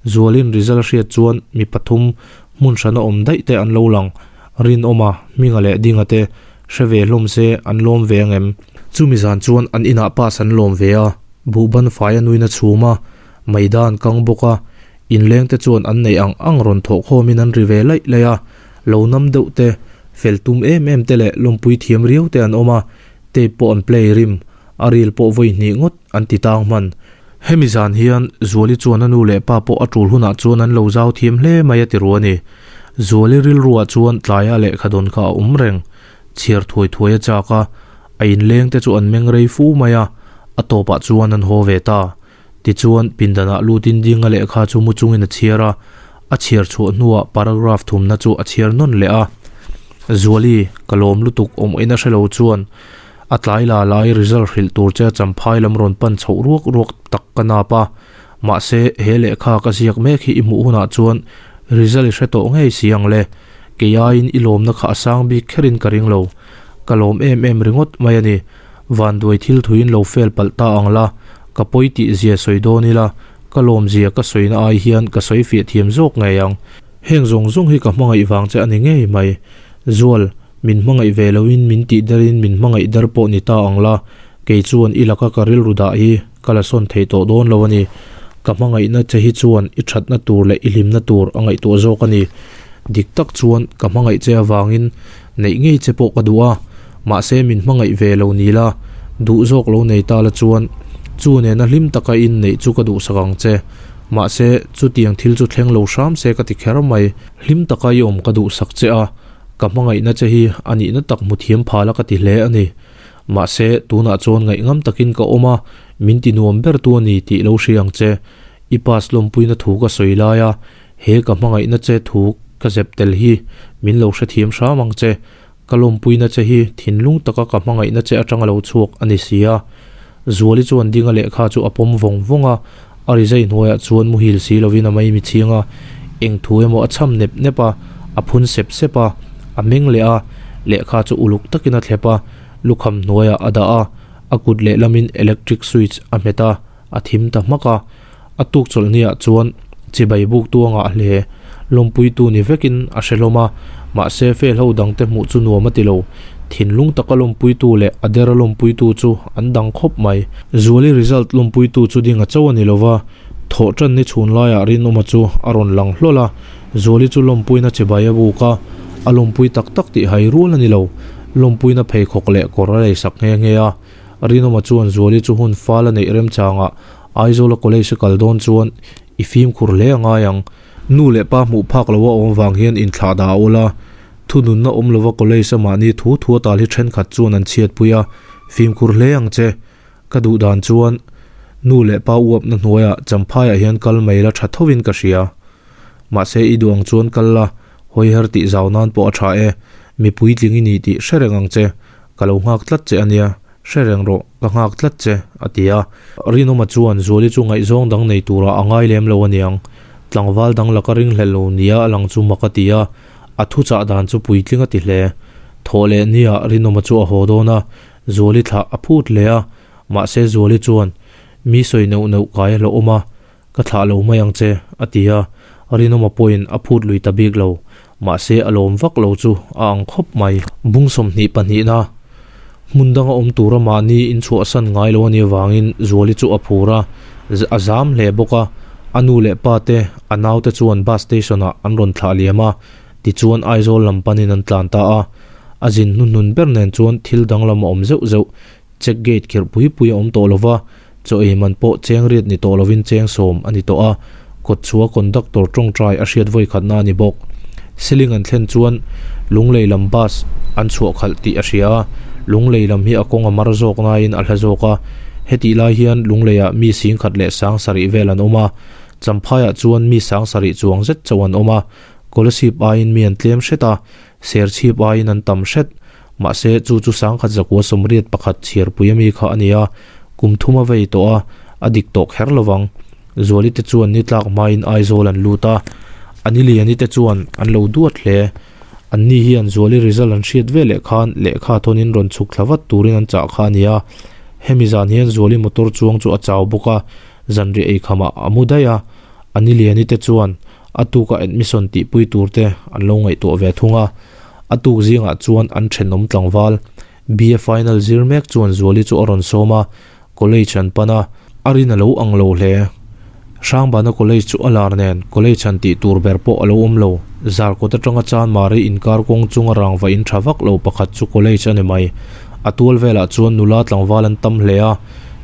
Zualin result a hriat chuan mi pathum hmun hrana awm daih te an lo lang. Rinawma, Hminga leh Dinga te hre ve hlawm se an lawm ve angem? Chumi zan chuan an inah pass an lawm ve a, buhban fai a nuina chhum a, Maidan kang bawk a, inleng te chuan an neih ang ang rawn thawh khawmin an ri ve laih laih a, lo nam deuh te, fel tum em em te leh lawmpui thiam riau te an awm a, tape pawh an play rim, a reel pawh vawi hnih ngawt an ti tang hman. Hemi zan hian Zuali chuan a nu leh pa pawh a tul hunah chuan an lo zau thiam hle mai a ti ru a ni. Zuali rilruah chuan tlaia lehkha dawn kha a awm reng, chhiar thuai thuai a chak a, a inleng te chu an meng rei fu mai a, a tawpah chuan an haw ve ta. Tichuan, pindanah lutin dinga lehkha chu mu chungin a chhiar a, a chhiar chhuah hnuah paragraph thumna chu a chhiar nawn leh a. Zuali, ka lawm lutuk awm ina hre lo chuan a tlai la lai result hrilh tur che a champhai lam rawn pan chhoh ruak ruak tak ka nap a. Mahse, he lehkha ka ziak mek hi i hmuh hunah chuan result i hre tawh ngei si ang le. Kei aiin i lawmna kha a sang bik kherin ka ring lo. Ka lawm em em ringawt mai a ni. Vanduai thil thuin lo fail palh ta ang la, ka pawi tih zia sawi dawn ila, ka Ka lawmzia ka sawina ai hian ka sawi fiah thiam zawk ngei ang. Heng zawng zawng hi ka hmangaih vang che a ni ngei mai. Zual, min hmangaih ve loin min tih derin min hmangaih der pawh ni ta ang la, kei chuan i laka ka rilru dah hi ka la sawn thei tawh dawn lo a ni. Ka hmangaihna che hi chuan i thatna tur leh i hlimna tur a ngaihtuah zawk a ni. Dik tak chuan ka hmangaih che avangin neih ngei che pawh ka duh a, mahse min hmangaih ve lo ni la, duh zawk lo nei ta la chuan chu nena hlim taka inneih chu ka duhsak ang che. Mahse chutiang thil chu thleng lo hram se ka ti kher mai. Hlim taka i awm ka duhsak che a, ka hmangaihna che hi a nihna tak hmu thiam phal a ka ti hle a ni. Mahse tunah chuan ngaihngam takin ka awm a, min ti nuam ber tu a ni tih lo hria ang che. I pass lawmpuina thu ka sawi lai a, He ka hmangaihna che thu ka zep tel hi min lo hrethiam hram ang che. Ka lawmpuina che hi thinlung taka ka hmangaihna che atanga lo chhuak a ni si a. Zuali chuan dinga lehkha chu a pawm vawng vawng a, a rizai hnuaiah chuan muhil si lovin a mai mitchhing a, eng thu emaw a cham nep nep a, a phun sep sep a, a meng leh a, lehkha chu uluk takin a thlep a, lukham hnuaiah a dah a, a kut lehlamin electric switch a hmet a, a thim ta hmak a. A tuk chawlhniah chuan chibai buk tu a ngah hle. Lawmpuitu ni vekin a hre hlawm a, mahse fail ho dangte hmuh chu nuam a ti lo. Thinlung taka lawmpuitu leh a dera lawmpuitu chu an dang khawp mai. Zuali result lawmpuitu chu ding a cho a ni lova, thawh tan ni chhun laiah Rinawma chu a rawn lang hlawl a, Zuali chu lawmpuina chibai a buk a, a lawmpui tak tak tih hai rual a ni lo. Lawmpuina pheikhawk leh kawr a leisak nghe nghe a. Rinawma chuan Zuali chu hun fal a neih remchangah Aizawla college a kal dawn chuan i fimkhur hle a ngai ang. Nu leh pa hmuh phak loa awm vang hian inthlah dah a awl a, thununna awm lova college a mahni thu thu a tal hi thenkhat chuan an chhiatpui a, fimkhur hle ang che. Ka duh dan chuan nu leh pa uapna hnuaiah Champhaiah hian kal mai la tha thovin ka hria. Mahse i duh ang chuan kal la, hawiher tih zau nan pawh a tha e, mipui tling i ni tih hre reng ang che. Ka lo nghak tlat che a nia. Hre reng rawh, ka nghak tlat che, a ti a. Rinawma chuan Zuali chu ngaihzawng dang nei turah a ngai lem lo aniang. Tlangval dang laka ringhlel lo nia a lang chu mak a ti a, a thuchah dan chu puitling a ti hle. Thawh leh niah Rinawma chu a haw dawn a, Zuali thlah a phut hle a, mahse Zuali chuan, Mi sawi neuh neuh kai a hlauhawm a, Ka thlah lo mai ang che, a ti a. Rinawma pawhin a phut lui ta bik lo. Mahse a lawm vak lo chu a ang khawp mai. Bung 22 na hmun danga awm tura mahni inchhuahsan ngai lo a nih avangin Zuali chu a phur a, a zam hle bawk a. A nu leh pa te, a naute chuan bus station ah an rawn thlah liam a, tichuan Aizawl lam panin an tlan ta a. A zin hnuhnun ber nen chuan thil danglam a awm zeuh zeuh. Check gate khirh pui pui a awm tawh lova, chaw ei man pawh cheng riat ni tawh lovin cheng sawm a ni tawh a, kawtchhuah conductor tawngtai a hriat vawi khatna a ni bawk. Ceiling an thlen chuan Lunglei lam bus an chhuah khalh tih a hria a, Lunglei lam hi a kawng a mar zawk naiin a hla zawk a, hetih lai hian Lungleiah mi singkhat leh sang sarih vel an awm a, Champhaiah chuan mi sang sarih chuang zet chauh an awm a, Kolasib aiin mi an tlem hret a, Serchhip aiin an tam hret. Mahse, chu chu sangkhat zakua 81 chhiarpui ami kha a ni a, kum thum a vei tawh a, a dik tawh kher lo vang. Zuali te chuan ni tlak hmain Aizawl an lut a, a ni Liani te chuan an lo duat hle. Anni hian Zuali result an hriat ve leh khan lehkha thawnin rawn chhuk thla vat turin an chah kha a ni a. Hemi zan hian Zuali motor chuang chu a chau bawk a, zanriah eikhamah a mu daih a. A ni Liani te chuan a tuka admission tihpui tur te an lo ngaihtuah ve thung a. A tuk zingah chuan an thenawm tlangval BA final zir mek chuan Zuali chu a rawn sawm a, college an pan a, a rin a lo ang lo hle. Hrangbana college chu a lar nen college han tih tur ber pawh a lo awm lo. Zarkawt atanga Chanmari inkar kawng chunga rangva in tha vak lo pakhat chu college a ni mai. A tual velah chuan nula tlangval an tam hle a,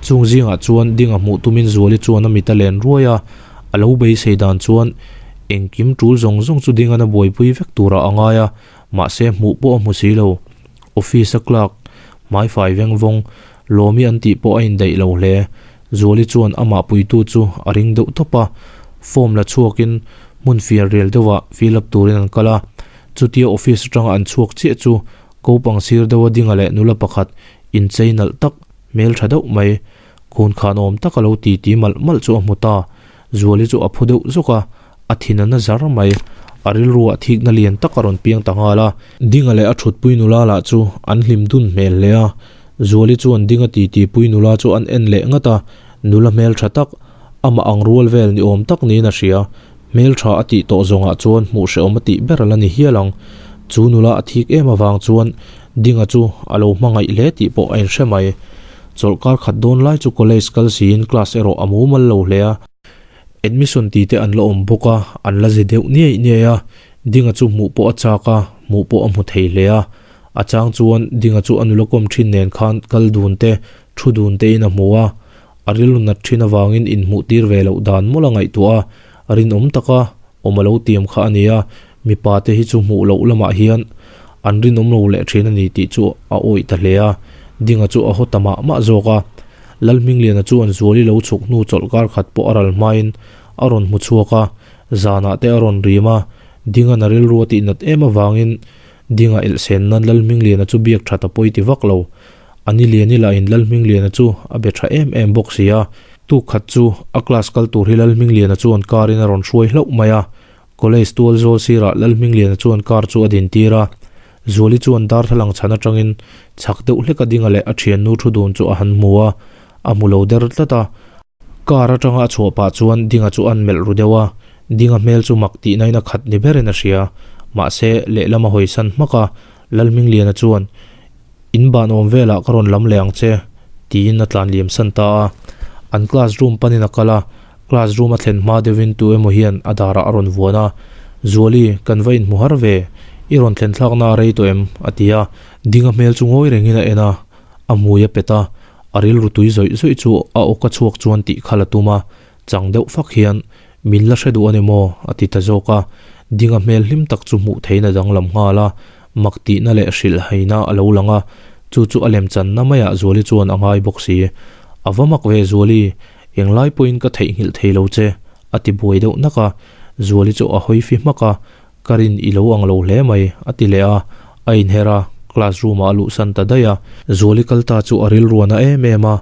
chung zingah chuan ding a hmuh tumin Zuali chuan a mit a len ruai a, A lo beisei dan chuan engkim tul zawng zawng chu ding an a buaipui vek turah a ngai a, mahse hmuh pawh a hmu si lo. Office a clerk, hmaifai veng vawng, Lawmi an tih pawh a indaih lo hle. Zuali chuan amah puitu chu a ring deuh tawp a, form la chhuakin hmun fiar rial deuhah fill up turin an kal a. Chutia office atanga an chhuak chiah chu kopang sir deuha dinga leh nula pakhat inchei nalh tak, hmeltha deuh mai, Khun khan awm tak a lo ti ti malh malh chu a hmu ta. Zuali chu a phu deuh zawk a, a thin a na zar mai. A rilruah thikna lian tak a rawn piang ta nghal a. Dinga leh a thutpui nula lah chu an hlim dun hmel hle a. Zuali chuan Dinga ti ti pui nula chu an en leh ngat a, nula hmel tha tak, Amah ang rual vel ni awm tak niin a hria. Hmeltha a tih tawh zawngah chuan hmuh hrehawm a tih ber a la ni hial ang. Chu nula a thik em avang chuan Dinga chu a lo hmangaih hle tih pawh a inhre mai. Chawlhkar khat dawn lai chu college kal siin class erawh a mumal lo hle a. Admission ti te an la awm bawk a, an la zi deuh niaih niaih a. Dinga chu hmuh pawh a chak a, hmuh pawh a hmu thei hle a. A chang chuan Dinga chu a nula kawm thin nen khan kal dun te, thu dun te in a hmu a. A rilru nat thin avangin inhmuh tir ve loh dan mawlh a ngaihtuah a, rinawm taka awm a lo tiam kha a ni a, mipa te hi chu hmuh loh lamah hian an rinawm lo leh thin a ni tih chu a awih ta hle a, Dinga chu a haw ta mah mah zawk a. Lalhmingliana chu an Zuali lo chhuk hnu chawlh kar khat pawh a ral hmain a rawn hmu chhuak a, zanah te a rawn rim a, Dinga'n a rilru a tihnat em avangin Dinga elhsen nan Lalhmingliana chu biak that a pawi ti vak lo. A ni lian ila in Lalhmingliana chu a be tha em em bawk si a, tuk khat chu a class kal tur hi Lalhmingliana chuan car in a rawn hruai hlauh mai a, college tual zawl sirah Lalhmingliana chuan car chu a din tir a, Zuali chuan darthlalang chhan atangin chhak deuh hlek a dinga leh a thiannu thu dun chu a han hmu a, a hmu lo der tlat a. Car atanga a chhuah pah chuan Dinga chu an melh ru deuh a, Dinga hmel chu mak tihna in a khat ni berin a hria, mahse lehlam a hawisan hmak a, Lalhmingliana chuan In ban awm velah ka rawn lam leh ang che, tiin a tlan liam san ta a. An class room panin a kal a, class room a thlen hma deuhin tu emaw hian a darah a rawn vuan a, Zuali, kan va inhmu har ve, i rawn thlen thlakna a rei tawh em? a ti a. Dinga hmel chu ngawi rengin a en a, a hmui a pet a, a rilru tui zawih zawih chu a awka chhuak chuan tih kha la tum a, chang deuh fak hian, Min la hre duh a ni maw? a ti ta zawk a. Dinga hmel hlim tak chu hmuh theihin a danglam nghal a, mak tihna leh hrilhhaina a lo lang a, chu chu a lemchanna maiah Zuali chuan a ngai bawk si. A va mak ve Zuali, englai pawhin ka theihnghilh thei lo che, a ti buai deuh nak a. Zuali chu a hawi fi hmak a, Ka rin i lo ang lo hle mai, a ti leh a, a inher a, class room ah a luhsan ta daih a. Zuali kal ta chu a rilruan a em em a,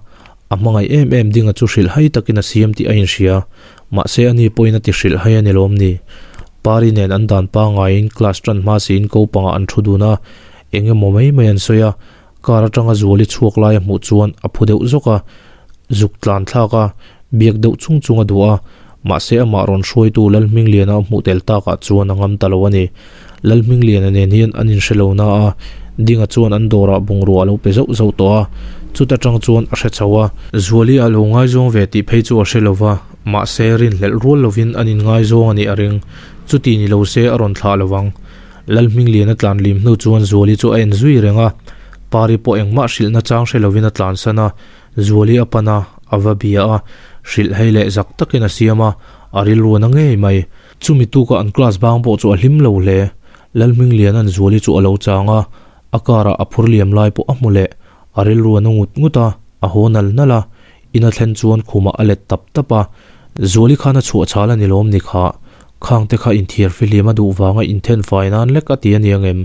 a hmangaih em em dinga chu hrilhhai takin a siam tih a inhria. Mahse ani pawhin a ti hrilhhai a ni lawm ni. Pari nen an dan pangaiin class tan hma siin ko pangah an thu dun a, eng emaw mai mai an sawi a, car atanga Zuali chhuak lai a hmuh chuan a phu deuh zawk a, zuk tlan thlak a, biak deuh chung chung a duh a, mahse amah rawn hruaitu Lalhmingliana a hmuh tel takah chuan a ngam ta lo a ni. Lalhmingliana nen hian an inhre lo na a, Dinga chuan an dawrah bungrua a lo pe zauh zauh tawh a, chuta tang chuan a hre chho a. Zuali a lo ngaizawng ve tih phei chu a hre lo va, mahse rinhlelh rual lovin an inngaizawng a nih a ring. Chuti ni lo se a rawn thlah lo vang. Lalhmingliana tlan lim hnu chuan Zuali chu a en zui reng a, Pari pawh engmah hrilhna chang hre lovin a tlansan a, Zuali a pan a, a va bia a, hrilh hei leh zak takin a siam a, a rilruan a ngei mai. Chumi tuka an class bang pawh chu a hlim lo hle. Lalhmingliana'n Zuali chu a lo chang a, a car ah a phur liam lai pawh a hmu leh, a rilruan a ngut ngut a, a haw nal nal a, in a thlen chuan khumah a let tap tap a, Zuali khan a chhuah chhal a ni lawm ni kha, khang te kha inthiar fihlim a duh vanga inthen fai nan lek a ti a ni ang em?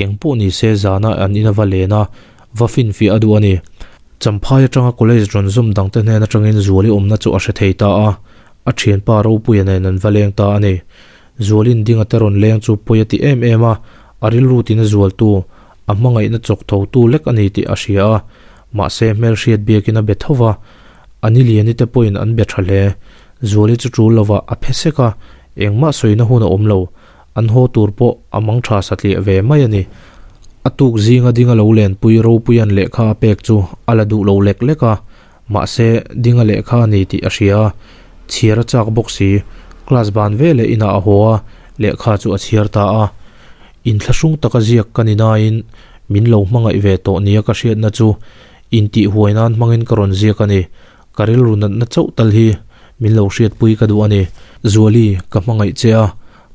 Eng pawh ni se zana an in a va len a, va finfiah a duh a ni. Champhai atanga college rawn zawm dangte hnen atangin Zuali awmna chu a hre thei ta a, a thianpa Ropuia nen an va leng ta a ni. Zualin dinga te rawn leng chu pawi a ti em em a, a rilru tina zualtu, a hmangaihna chawk thotu lek a ni tih a hria a, mahse hmelhriat biakin a be tho va, a ni liani te pawhin an be tha hle. Zuali chu tul lovah a phe sek a, engmah sawina hun a awm lo, an haw tur pawh a mang tha satliah ve mai a ni. A tuk zinga dinga lo lenpui Ropuia'n lehkha a pek chu a la duh lo lek lek a, Mahse, dinga lehkha a ni tih a hria a, chhiar a chak bawk si. Class ban ve leh inah a haw a, lehkha chu a chhiar ta a. Inthlahrung taka ziak ka ni nain min lo hmangaih ve tawh nia ka hriatna chu intih huai nan hmangin ka rawn ziak a ni. Ka rilru natna chauh tal hi min lo hriatpui ka duh a ni. Zuali, ka hmangaih che a,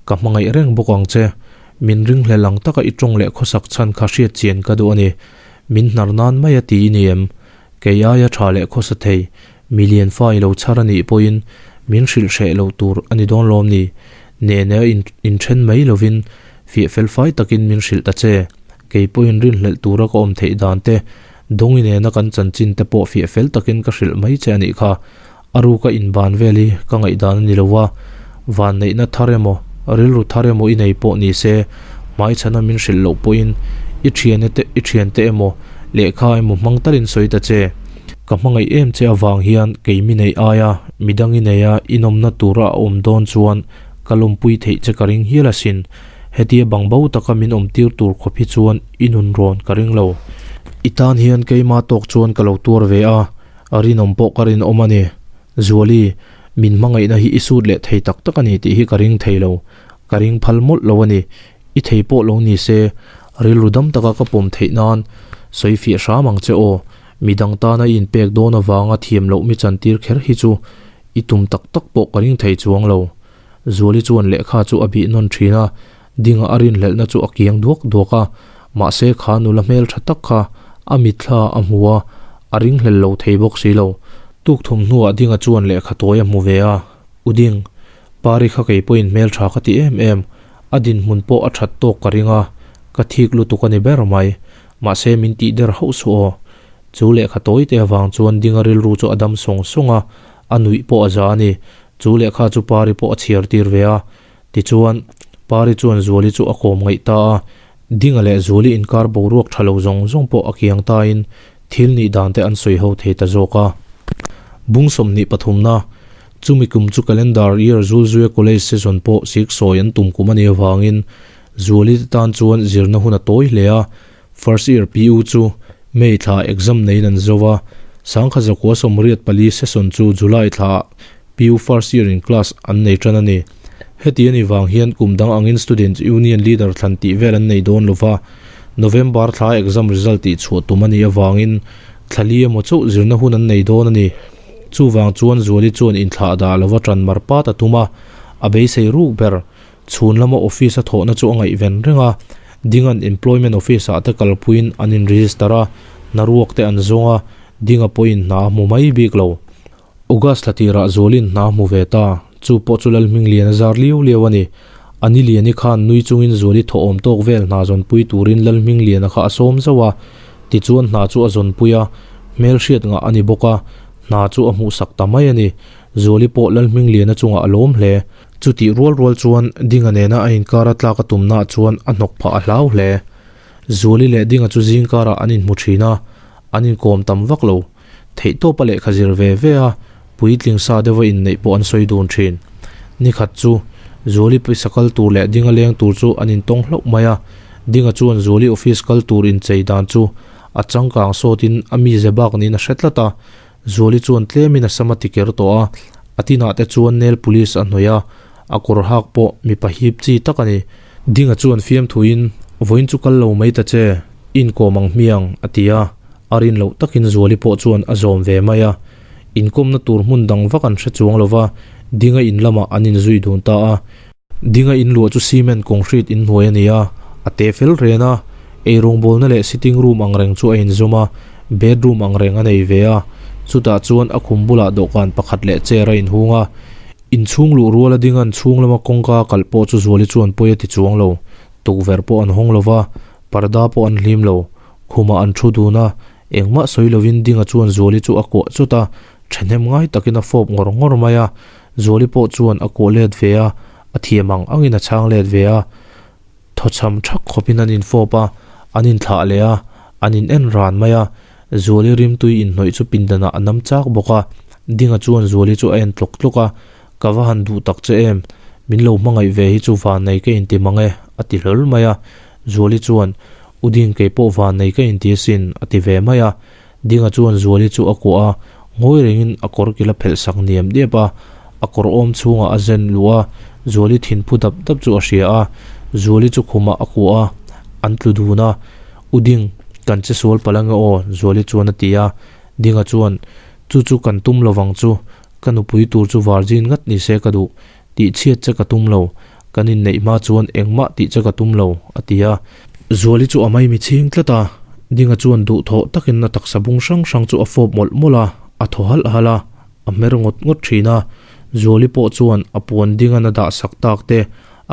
ka hmangaih reng bawk ang che. Min ringhlel ang taka i tawng leh khawsak chhan kha hriat chian ka duh a ni. Min hnar nan mai a ti i ni em? Kei aia tha leh khawsa thei, mi lian fa i lo chhar a nih pawhin min hrilh hreh lo tur a ni dawn lawm ni? Nene a inthen mai lovin fiah fel fai takin min hrilh ta che. Kei pawhin rinhlelh tura ka awm theih dan te, Dawngi nena kan chanchin te pawh fiah fel takin ka hrilh mai che a nih kha. A ruka inban vel hi ka ngaihdan a ni lo a, vanneihna thar emaw, rilru thar emaw i nei pawh ni se, hmaichhana min hrilh loh pawhin i thiane te, i thiante emaw, lehkha emaw hmang talin sawi ta che. Ka hmangaih em che avang hian kei mi neih aia midang i neia i nawmna tura a awm dawn chuan ka lawmpui theih che ka ring hial asin. Hetia bangbo taka min awmtir tur khawp hi chuan i nun rawn ka ring lo. I tan hian keima tawk chuan ka lo tuar ve a, rinawm pawh ka rinawm a ni. Zuali, min hmangaihna hi i sut leh thei tak tak a ni tih hi ka ring thei lo. Ka ring phal mawlh lo a ni. I thei pawh lo ni se, rilru dam taka ka pawm theih nan sawi fiah hram ang che aw. Midang tana i inpek dawn avanga thiam loh mi chantir kher hi chu i tum tak tak pawh ka ring thei chuang lo. Zuali chuan lehkha chu a bih nawn thin a, dinga a rinhlelhna chu a kiang duak duak a, mahse kha nula hmel tha tak kha a mitthla a hmu a, a ringhlel lo thei bawk si lo. Tuk thum hnuah dinga chuan lehkha tawi a hmu ve a, U Ding, Pari kha kei pawhin hmel tha ka ti em em, a dinhmun pawh a that tawk ka ring a, ka thik lutuk a ni ber mai. Mahse min tih der hauh suh aw. Chu lehkha tawi te avang chuan Dinga rilru chu a dam sawng sawng a, a nuih pawh a za a ni. Chu lehkha chu Pari pawh a chhiar tir ve a. Tichuan, Pari chuan Zuali chu a kawm ngaih ta a. Dinga leh Zuali inkar boruak tha lo zawng zawng pawh a kiang tain thil nih dan te an sawi ho thei ta zawk a. Bung 23na, Chumi kum chu calendar year Zulzuia College session pawh siksawi an tum kum a nih avangin Zuali te tan chuan zirna hun a tawi hle a, first year PU chu May thla exam neiin an zo a, sangkhat zakua 84 session chu July thlaah PU first year in class an nei tan a ni. Heti a nih vang hian kum dang angin Students Union leader thlan tih vel an nei dawn lova, November thla exam result tih chhuah tum a nih avangin thla li emaw chauh zirna hun an nei dawn a ni. Chuvang chuan Zuali chuan inthlah dah lova tan mar pat a tum a, a beisei ruk ber. Chhun lama office a thawhna chu a ngaihven reng a, Dinga'n employment office ah te kalpuiin an in register a, hnaruak te an zawng a, Dinga pawhin hna a hmu mai bik lo. August thla tirah Zuali'n hna a hmu ve ta, chu pawh chu Lalhminglian a zar liau liau a ni. A ni Liani khan nui chungin Zuali thawhawm tawk vel hna zawnpui turin Lalhmingliana kha a sawm zauh a, tichuan hna chu a zawnpui a, hmelhriat ngah a ni bawk a, hna chu a hmuhsak ta mai a ni. Zuali pawh Lalhmingliana chungah a lawm hle. Chutih rual rual chuan Dinga nena a inkar a tlak a tumnaah chuan a hnawk phah a hlau hle. Zuali leh Dinga chu zingkarah an inhmu thin a, an inkawm tam vak lo. Theihtawpa lehkha zir ve ve a, puitling sa deuha inneih pawh an sawi dun thin. Nikhat chu Zuali pawisa kal tur leh Dinga leng tur chu an intawng hlauh mai a, Dinga chuan Zuali office kal tur inchei dan chu a changkang sawtin a mize bak niin a hre tlat a, Zuali chuan tlemin a sam a ti ker tawh a, a tinah te chuan nail polish a hnawih a, a kawr hak pawh mipa hip chi tak a ni. Dinga chuan fiamthuin, Vawiin chu kal lo mai ta che, i inkawm ang hmiang, a ti a, a rin loh takin Zuali pawh chuan a zawm ve mai a. Inkawmna tur hmun dang vak an hre chuang lo va, Dinga in lamah an inzui dun ta a. Dinga in luah chu cement concrete in hnuai a ni a, a te fel ren a, eirawngbawlna leh sitting room ang reng chu a inzawm a, bedroom ang reng a nei ve a, chutah chuan a khum bulah dawhkan pakhat leh chair a inhung a, inchhung luh ruala Dinga'n chhung lama kawngka a kalh pawh chu Zuali chuan pawi a ti chuang lo, tukverh pawh an hawng lo va, parda pawh an hlim lo, khumah an thu dun a, engmah sawi lovin Dinga chuan Zuali chu a kuah chawt a, thahnem ngai takin a fawp ngawr ngawr mai a, Zuali pawh chuan a kuah let ve a, a thiam ang angin a chhang let ve a. Thawchham thak khawpin an infawp a, an inthlah leh a, an in en ran mai a. Zuali rimtui inhnawih chu pindanah a nam chak bawk a. Dinga chuan Zuali chu a en tlawk tlawk a, Ka va han duh tak che em, min lo hmangaih ve hi chu vannei ka inti mang e, a ti hlawl mai a. Zuali chuan, U Ding kei pawh vannei ka inti asin, a ti ve mai a. Dinga chuan Zuali chu a kuah a, ngawi rengin a kawr kil a phelh sak niam diap a, a kawr awm chhungah a zen luh a, Zuali thin phu dap dap chu a hria a, Zuali chu khumah a kuah a, an tlu dun a, U Ding, kan che sual palh ange aw, Zuali chuan a ti a, Dinga chuan, Chu chu kan tum lovang chu, ka nupui tur chu virgin ngat ni se ka duh, tih chhiat che ka tum lo, kan inneih hma chuan engmah tih che ka tum lo, a ti a. Zuali chu a maimi chhing tlat a, Dinga chuan duhthawh takin a taksa bung hrang hrang chu a fawp mawlh mawlh a, a thaw halh halh a, a hmer ngawt ngawt thin a. Zuali pawh chuan a puan Dinga'n a dah sak tak te,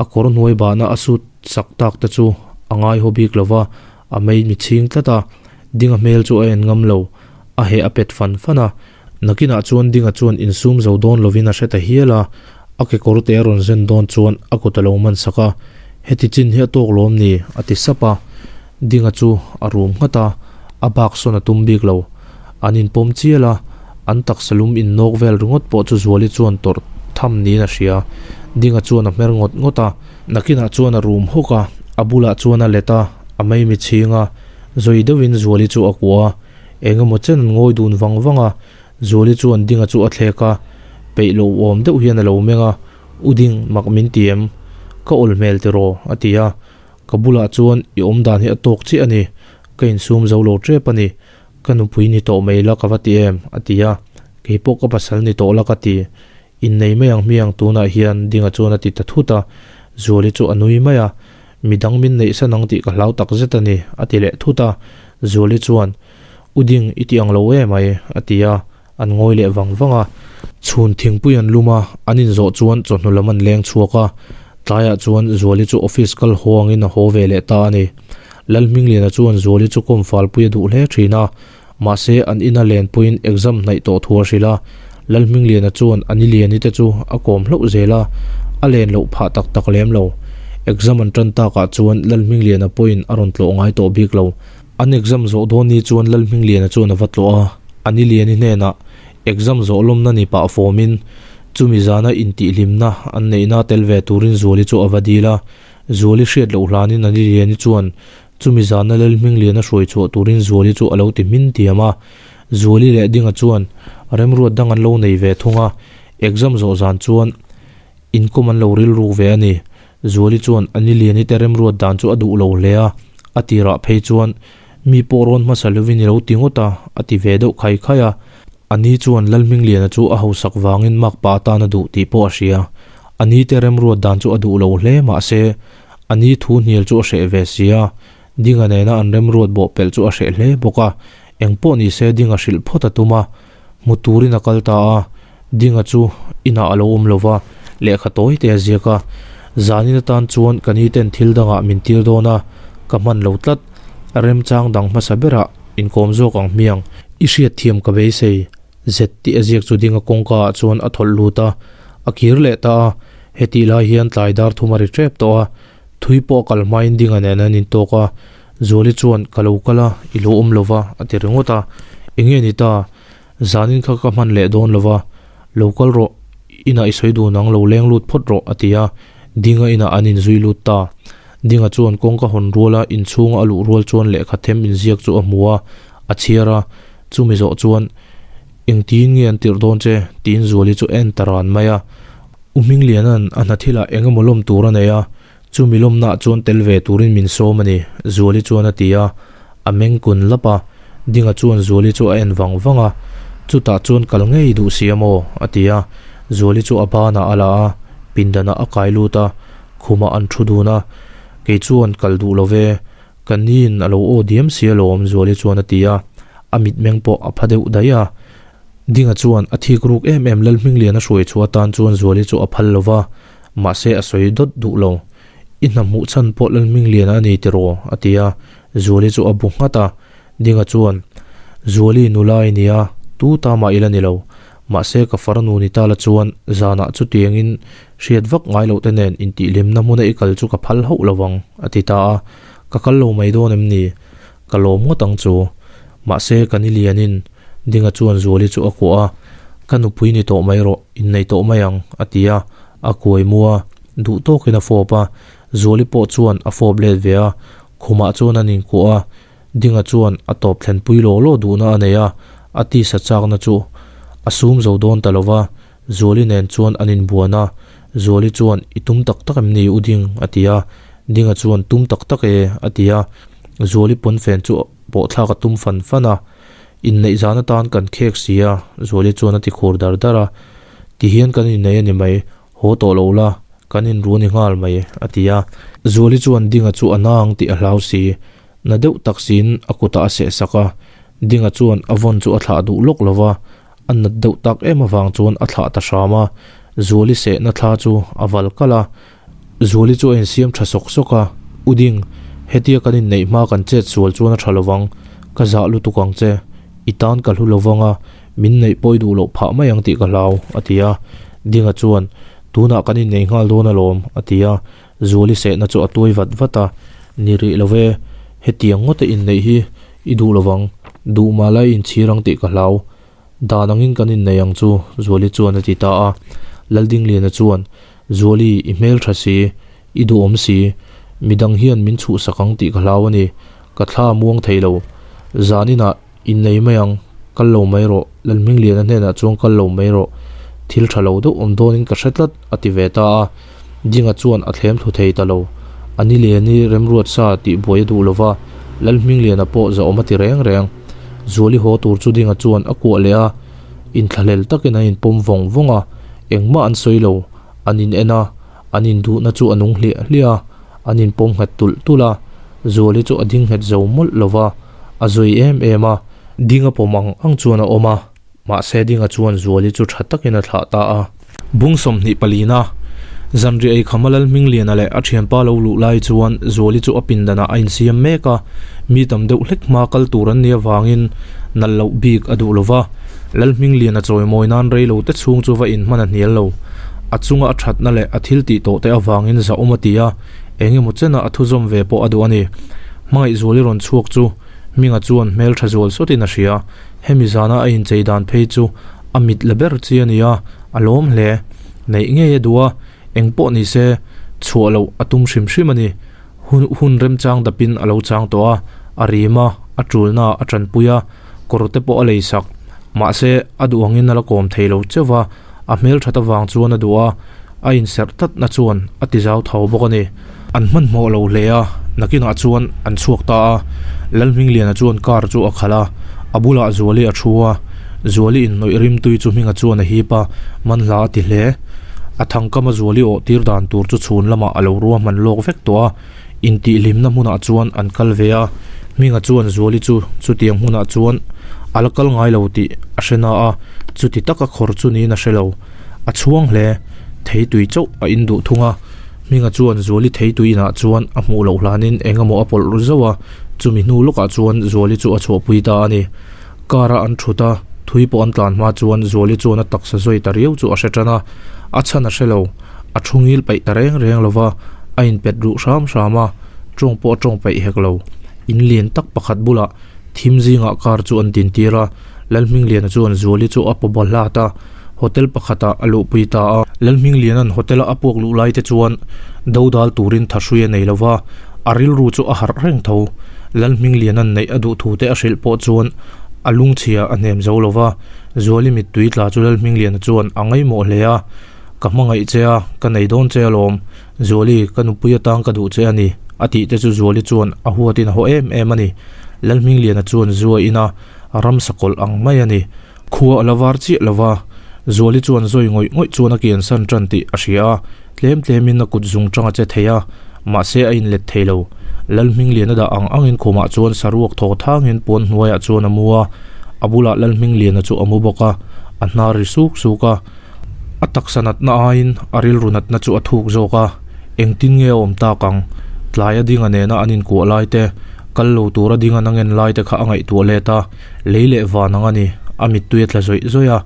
a kawr hnuai bahna a sut sak tak te chu a ngaihaw bik lo va, a maimi chhing tlat a, Dinga hmel chu a en ngam lo, a heh a pet fan fan a. Nakinah chuan Dinga chuan insum zo dawn lovin a hre ta hial a, a kekawr te a rawn zen dawn chuan a kut a lo man sak a, Heti chin hi a tawk lawm ni? a ti sap a. Dinga chu a rum nghat a, a bak sawn a tum bik lo. An inpawm chial a, an taksa lum innawk vel ringawt pawh chu Zuali chuan tawrh tham niin a hria. Dinga chuan a hmer ngawt ngawt a, nakinah chuan a rum hawk a, a bulah chuan a let a, a maimi chhing a, zawi deuhin Zuali chu a kuah a. Eng emaw chen an ngawi dun vang vang a, Zuali chuan Dinga chu a thlek a, peih lo awm deuh hian a lo meng a, U Ding, mak min ti em? Ka awl hmel tiraw? a ti a. Ka bulah chuan i awm dan hi a tawk chiah a ni, ka insum zo lo tep a ni, ka nupui ni tawh mai la ka va ti em? a ti a, kei pawh ka pasal ni tawh la ka ti, innei mai ang hmiang tunah hian Dinga chuan a ti ta thut a, Zuali chu a nui mai a, midang min neih san ang tih ka hlau tak zet a ni, a ti leh thut a, Zuali chuan, U Ding i ti ang lo em ai, a ti a, an ngawi leh vang vang a. Chhun thingpui an lum a, an inzawh chuan chawhnu lam an leng chhuak a. Tlaiah chuan Zuali chu office kal haw angin a haw ve leh ta a ni. Lalhmingliana chuan Zuali chu kawm falpui a duh hle thin a, mahse an ina lenpuiin exam hnaih tawh thu a hrilh a. Lalhmingliana chuan a niliani te chu a kawm hlauh zel a, a len loh phah tak tak lem lo. Exam an tan takah chuan Lalhmingliana pawhin a rawn tlawh ngai tawh bik lo. An exam zawh dawn ni chuan Lalhmingliana chuan a va tlawh a, a ni Liani hnenah exam zawh lawmna ni pah fawmin chumi zana intihhlimna an neihna tel ve turin Zuali chu a va dil a. Zuali hriat loh hlanin a ni Liani chuan chumi zana Lalhmingliana hruai chhuah turin Zuali chu a lo ti hmin tiam a. Zuali leh Dinga chuan remruat dang an lo nei ve thung a, exam zawh zan chuan Inkawm an lo rilruk ve a ni. Zuali chuan a ni Liani te remruat dan chu a duh lo hle a, a tirah phei chuan mi pawh rawn hmasa lovin i lo ti ngawt a, a ti ve deuh khai khai a. A ni chuan Lalhmingliana chu a hausak vangin makpa atan a duh tih pawh a hria. A ni te remruat dan chu a duh lo hle mahse a ni thu hnial chu a hreh ve si a, Dinga nena an remruat bawh pelh chu a hreh hle bawk a, engpawh ni se Dinga hrilh phawt a tum a, hmu turin a kal ta a. Dinga chu inah a lo awm lo va, lehkha tawi te a ziak a. Zanin atan chuan ka ni ten thil dangah min tir dawn a, ka hman lo tlat. Remchang dang hmasa berah inkawm zawk ang hmiang. I hriatthiam ka beisei, zet tih a ziak chu Dinga kawngka ah chuan a thawlh lut a, a kir leh ta a. Hetih lai hian tlai dar thum a ri tep tawh a, thui pawh a kal hmain Dinga nen an intawk a. Zuali chuan, Ka lo kal a, i lo awm lo va, a ti ringawt a. Enge ni ta? Zanin kha ka hman leh dawn lova, lo kal rawh, inah i sawi dun ang, lo leng lut phawt rawh, a ti a. Dinga inah an inzui lut ta. Dinga chuan kawngka hawn ruala inchhunga a luh rual chuan lehkha them inziak chu a hmu a, a chhiar a. Chumi zawh chuan, Engtiin nge an tirh dawn che? tiin Zuali chu a en ta ran mai a. U Hmingliana'n a hna thilah eng emaw lawm tur a nei a, chumi lawmnaah chuan tel ve turin min sawm a ni, Zuali chuan a ti a. A meng kun lap a, Dinga chuan Zuali chu a en vang vang a, Chutah chuan kal ngei duh si a maw? a ti a. Zuali chu a banah a la a, pindanah a kai lut a, khumah an thu dun a. Kei chuan kal duh lo ve, ka niin a lo aw diam si alawm, Zuali chuan a ti a. A mitmeng pawh a pha deuh daih a. Dinga chuan a thik ruk em em Lalhmingliana hruai chhuah atan chuan Zuali chu a phal lo va, mahse a sawi dawt duh lo. I hna hmuh chhan pawh Lalhmingliana a ni tiraw? a ti a, Zuali chu a bu nghat a. Dinga chuan, Zuali nula i nia, tu ta mah ila ni lo. Mahse ka farnu ni ta la chuan zanah chutiangin hriat vak ngai loh te nen intihhlimna hmuna i kal chu ka phal hauh lo vang, a ti ta a. Ka kal lo mai dawn em ni? Ka lawm ngawt ang chu. Mahse ka ni lianin Dinga chuan Zuali chu a kuah a, Ka nupui ni tawh mai rawh, innei tawh mai ang, a ti a, a kuai mu a, duh tawkin a fawp a. Zuali pawh chuan a fawp let ve a, khumah chuan an inkuah a, Dinga chuan a tawp thlenpui law law duhna a nei a, a tisa chakna chu a sum zo dawn ta lo va, Zuali nen chuan an inbuan a, Zuali chuan, I tum tak tak em ni U Ding? a ti a, Dinga chuan, Tum tak tak e, a ti a, Zuali pawnfen chu pawhthlak a tum fan fan a. Inneih zan atan kan khek si a, Zuali chuan a ti khur dar dar a. Tihian kan innei a ni mai, haw tawh lo la, kan inru a ni nghal mai, a ti a. Zuali chuan Dinga chu a na ang tih a hlau si, na deuh tak siin a kutah a seh sak a. Dinga chuan a vawn chu a thlah duh lawk lo va, a nat deuh tak em avang chuan a thlah ta hram a. Zuali sehna thla chu a val kalh a. Zuali chu a insiam tha sawk sawk a, U Ding, hetia kan inneih hma kan chet sual chuan a tha lovang, ka zah lutuk ang che, i tan ka hlu lovang a, min neih pawi duh loh phah mai ang tih ka hlau, a ti a. Dinga chuan, Tunah kan innei nghal dawn alawm, a ti a. Zuali sehna chu a tuai vat vat a, Ni rih lo ve, hetiang ngawta inneih hi i duh lovang. Duh mah la i inchhir ang tih ka hlau. Dan angin kan innei ang chu, Zuali chuan a ti ta a. Laldingliana chuan, Zuali, i hmel tha si, i duhawm si, midang hian min chhuhsak ang tih ka hlau a ni. Ka thla a muang thei lo. Zaninah innei mai ang, kal lo mai rawh, Lalhmingliana hnenah chuan kal lo mai rawh, thil tha lo deuh awm dawnin ka hre tlat, a ti ve ta a. Dinga chuan a thlem thlu thei ta lo. A ni leh ni remruat sa tih buai a duh lo va, Lalhmingliana pawh zahawm a ti reng reng. Zuali haw tur chu Dinga chuan a kuah leh a, inthlahlel takin an inpawm vawng vawng a, engmah an sawi lo. An in en a, an induhna chu a nung hliah hliah a, an inpawm nghet tulh tulh a, Zuali chu a ding nghet zo mawlh lo va, a zui em em a. Dinga pawm ang ang chuan a awm a. Mahse Dinga chuan Zuali chu tha takin a thlah ta a. Bung 20 palina, Zanriah ei khama Lalhmingliana leh a thianpa lo luh lai chuan Zuali chu a pindanah a insiam mek a, mi tam deuh hlek hma kal tur an nih avangin nalh loh bik a duh lo va. Lalhmingliana chawimawi nan rei lo te chhung chu va inhman a hnial lo. A chunga a thatna leh a thil tih tawh te avangin zahawm a ti a, eng emaw chenah a thuzawm ve pawh a duh a ni. Hmangaih Zuali rawn chhuak chu Hminga chuan hmeltha zual sawtin a hria. Hemi zana a inchei dan phei chu a mit la ber chi a ni a, a lawm hle. Neih ngei a duh a, eng pawh ni se chhuah loh a tum hrim hrim a ni. Hun hun remchang dapin a lo chang tawh a, a rim a, a tulna a tanpui a, kawr te pawh a lei sak. Mahse, a duh angin a la kawm thei lo cheuh va, a hmelthat avang chuan a duh a, a inserh tlatna chuan a ti zau tho bawk a ni. An hmanhmawh lo hle a, nakinah chuan an chhuak ta a. Lalhmingliana chuan car chu a khalh a, a bulah Zuali a thu a. Zuali inhnawih rimtui chu Hminga chuan a hip a, manhla a ti hle. A thangkama Zuali awh tir dan tur chu chhun lamah a lo ruahman lawk vek tawh a, intihhlimna hmunah chuan an kal ve a. Hminga chuan Zuali chu chutiang hmunah chuan a la kal ngai lo tih a hre na a, chuti taka khawr chu niin a hre lo. A chhuang hle, theitui chauh a induh thung a. Hminga chuan Zuali theitui inah chuan a hmuh loh hlanin eng emaw a pawlh ru zauh a, chumi hnu lawkah chuan Zuali chu a chhuahpui ta a ni. Car a an thut a, thui pawh an tlan hma chuan Zuali chuan a taksa zawi ta riau chu a hre tan a, a chhan a hre lo, a thu ngil paih ta reng reng lo va, a inpet ruh hram hram a, tawng pawh a tawng paih hek lo. In lian tak pakhat bulah thim zingah car chu an dintir a, Lalhmingliana chuan Zuali chu a paw baw hlat a, Hotel pakhatah a luhpui ta a. Lalhmingliana'n hotel-a a puak luh lai te chuan dodal turin thahrui a nei lo va, a rilru chu a harh reng tho. Lalhmingliana'n neih a duh thu te a hrilh pawh chuan a lungchhia a hnem zo lo va, Zuali mittui tla chu Lalhmingliana chuan a ngaihmawh hle a, Ka hmangaih che a, ka nei dawn che alawm. Zuali, ka nupui atang ka duh che a ni, a tih te chu Zuali chuan a huatin a haw em em a ni. Lalhmingliana chuan zua ina ramsa kawlh ang mai a ni. Khua a la var chiah lo va, Zuali chuan zawi ngawih ngawih chuan a kiansan tan tih a hria a, tlem tlemin a kut zung tang a che thei a, mahse a inlet thei lo. Lalhmingliana dah ang angin khumah chuan saruak thaw thangin puan hnuaiah chuan a mu a, a bulah Lalhmingliana chu a mu bawk a, a hnar ri suk suk a. A taksa natna aiin a rilru natna chu a thuk zawk a, engtin nge a awm tak ang? Tlai a dinga nena an inkuah lai te, kal lo tura dinga na ngen lai te kha a ngaihtuah let a, Lei leh van ang a ni, a mittui a tla zawih zawih a.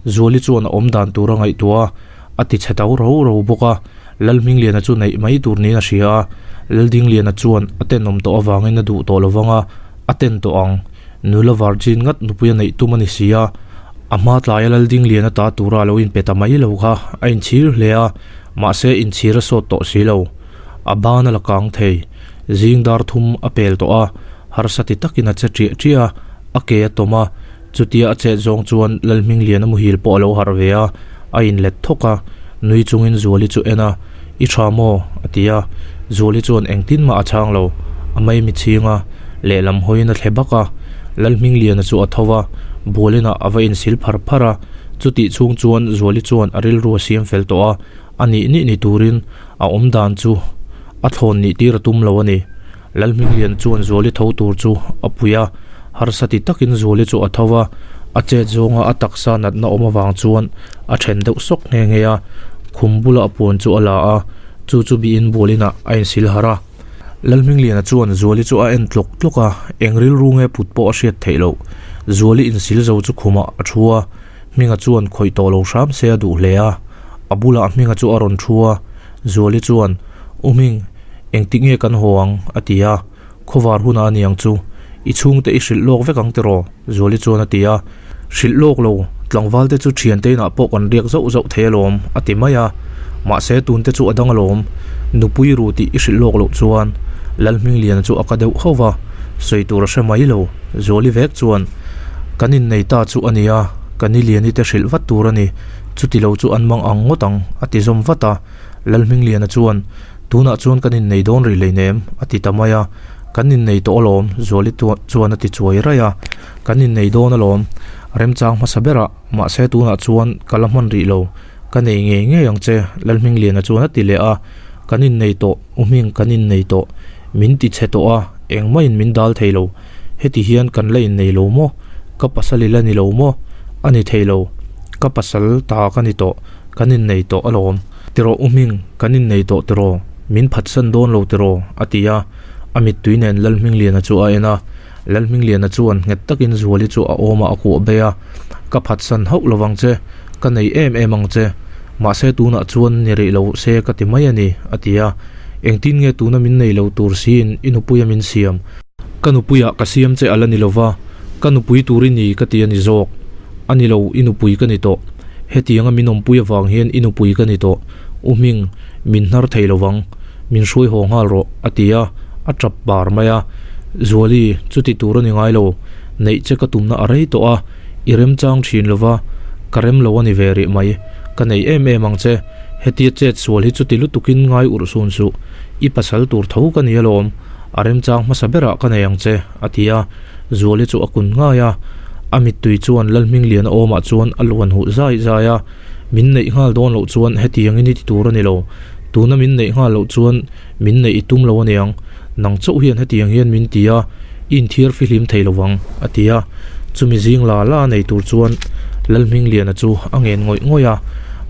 Zuali chuan a awm dan tur a ngaihtuah a, a ti chhe tau ro ro bawk a. Lalhmingliana chu neih mai tur niin a hria a, Laldingliana chuan a tenawm tawh avangin a duh tawh lo vang a, a ten tawh ang. Nula virgin ngat nupui a neih tum a ni si a, a hma tlaia Laldingliana ta tura a lo inpe ta mai lo kha a inchhir hle a, mahse inchhir a sawt tawh si lo. A ban a la kang thei. Zing dar thum a pel tawh a. Harsa ti takin a che ṭiah ṭiah a, a ke a tawm a, chutia a chet zawng chuan Lalhmingliana muhil pawh a lo harh ve a, a inlet thawk a, nui chungin Zuali chu en a, I ṭha maw? a ti a, Zuali chuan engtin mah a chhang lo, a maimi chhing a, lehlam hawiin a thle bak a, Lalhmingliana chu a tho va, bualinah a va insil phar phar a, chutih chhung chuan Zuali chuan a rilru a siam fel tawh a, a nih nih ni turin a awm dan chu a thlawn nih tir a tum lo a ni. Lalhminglian chuan Zuali tho tur chu a pui a, harsa ti takin Zuali chu a tho va, a chet zawnga a taksa natna awm avang chuan a then deuh sawk nghe nghe a, khum bula a puan chu a la a, chu chu bihin bualinah a insil harh a. Lalhmingliana chuan Zuali chu a en tlawk tlawk a, eng rilru nge put pawh a hriat theih loh. Zuali insil zo chu khumah a thu a, Hminga chuan khawih tawh lo hram se a duh hle a, a bulah Hminga chu a rawn thu a, Zuali chuan, U Hming, Engtik nge kan haw ang? a ti a, khawvar hunah a niang chu. I chhungte i hrilh lawk vek ang tiraw? Zuali chuan a ti a. Hrilh lawk lo, tlangvalte chu thiante inah pawh kan riak zauh zauh thei alawm, a ti mai a. Mahse tunte chu a dang alawm, nupui ru tih i hrilh lawk loh chuan Lalhmingliana chu a ka deuh hauh va, sawi tur a hre mai lo. Zuali vek chuan, Kan innei ta chu a nia, ka niliani te hrilh vat tur a ni, chuti lo chu an mang ang ngawt ang, a ti zawm vat a. Lalhmingliana chuan, Tunah chuan kan innei dawn rih hleinem, a ti ta mai a. Kan innei tawh alawm, Zuali chuan a ti chuai raih a. Kan innei dawn alawm, remchang hmasa berah, mahse tunah chuan ka la hman rih lo. Ka nei ngei ngei ang che, Lalhmingliana chuan a ti leh a. Kan innei tawh, U Hming kan innei tawh. Min ti chhe tawh a, engmahin min dal thei lo. Heti hian kan la innei lo maw? Ka pasal i la ni lo maw? A ni thei lo. Ka pasal ta ka ni tawh, kan innei tawh alawm. Tiraw U Hming, kan innei tawh tiraw? Min phatsan dawn lo tiraw? a ti a, a mittui nen Lalhmingliana chu a en a. Lalhmingliana chuan nghet takin Zuali chu a awmah a kuah bei a, Ka phatsan hauh lovang che, ka nei em em ang che. Mahse tunah chuan ni rih lo se ka ti mai a ni, a ti a. Engtin nge tuna min nei lo tur siin i nupuia min siam? Ka nupuiah ka siam che a la ni lova, ka nupui tur i ni ka ti a ni zawk. A ni lo, i nupui ka ni tawh. Hetianga min awmpui avang hian i nupui ka ni tawh. U Hming, min hnar thei lovang. Min hruai haw nghal rawh, a ti a, a tap bar mai a. Zuali, chuti tur a ni ngai lo. Neih che ka tumna a rei tawh a, i remchang thin lova, ka rem lo a ni ve rih mai. Ka nei em em ang che. Hetia chet sual hi chuti lutukin ngai urh sun suh. I pasal tur tho ka ni alawm. A remchang hmasa berah ka nei ang che, a ti a. Zuali chu a kun ngai a, a mittui chuan Lalhmingliana awmah chuan a luan huh zai zai a, Min neih nghal dawn loh chuan hetiangin i ti tur a ni lo, tuna min neih nghal loh chuan min neih i tum lo aniang, nang chauh hian hetiang hian min ti a, i inthiar fihlim thei lo vang, a ti a. Chumi zing la la nei tur chuan Lalhmingliana chu a ngen ngawih ngawih a,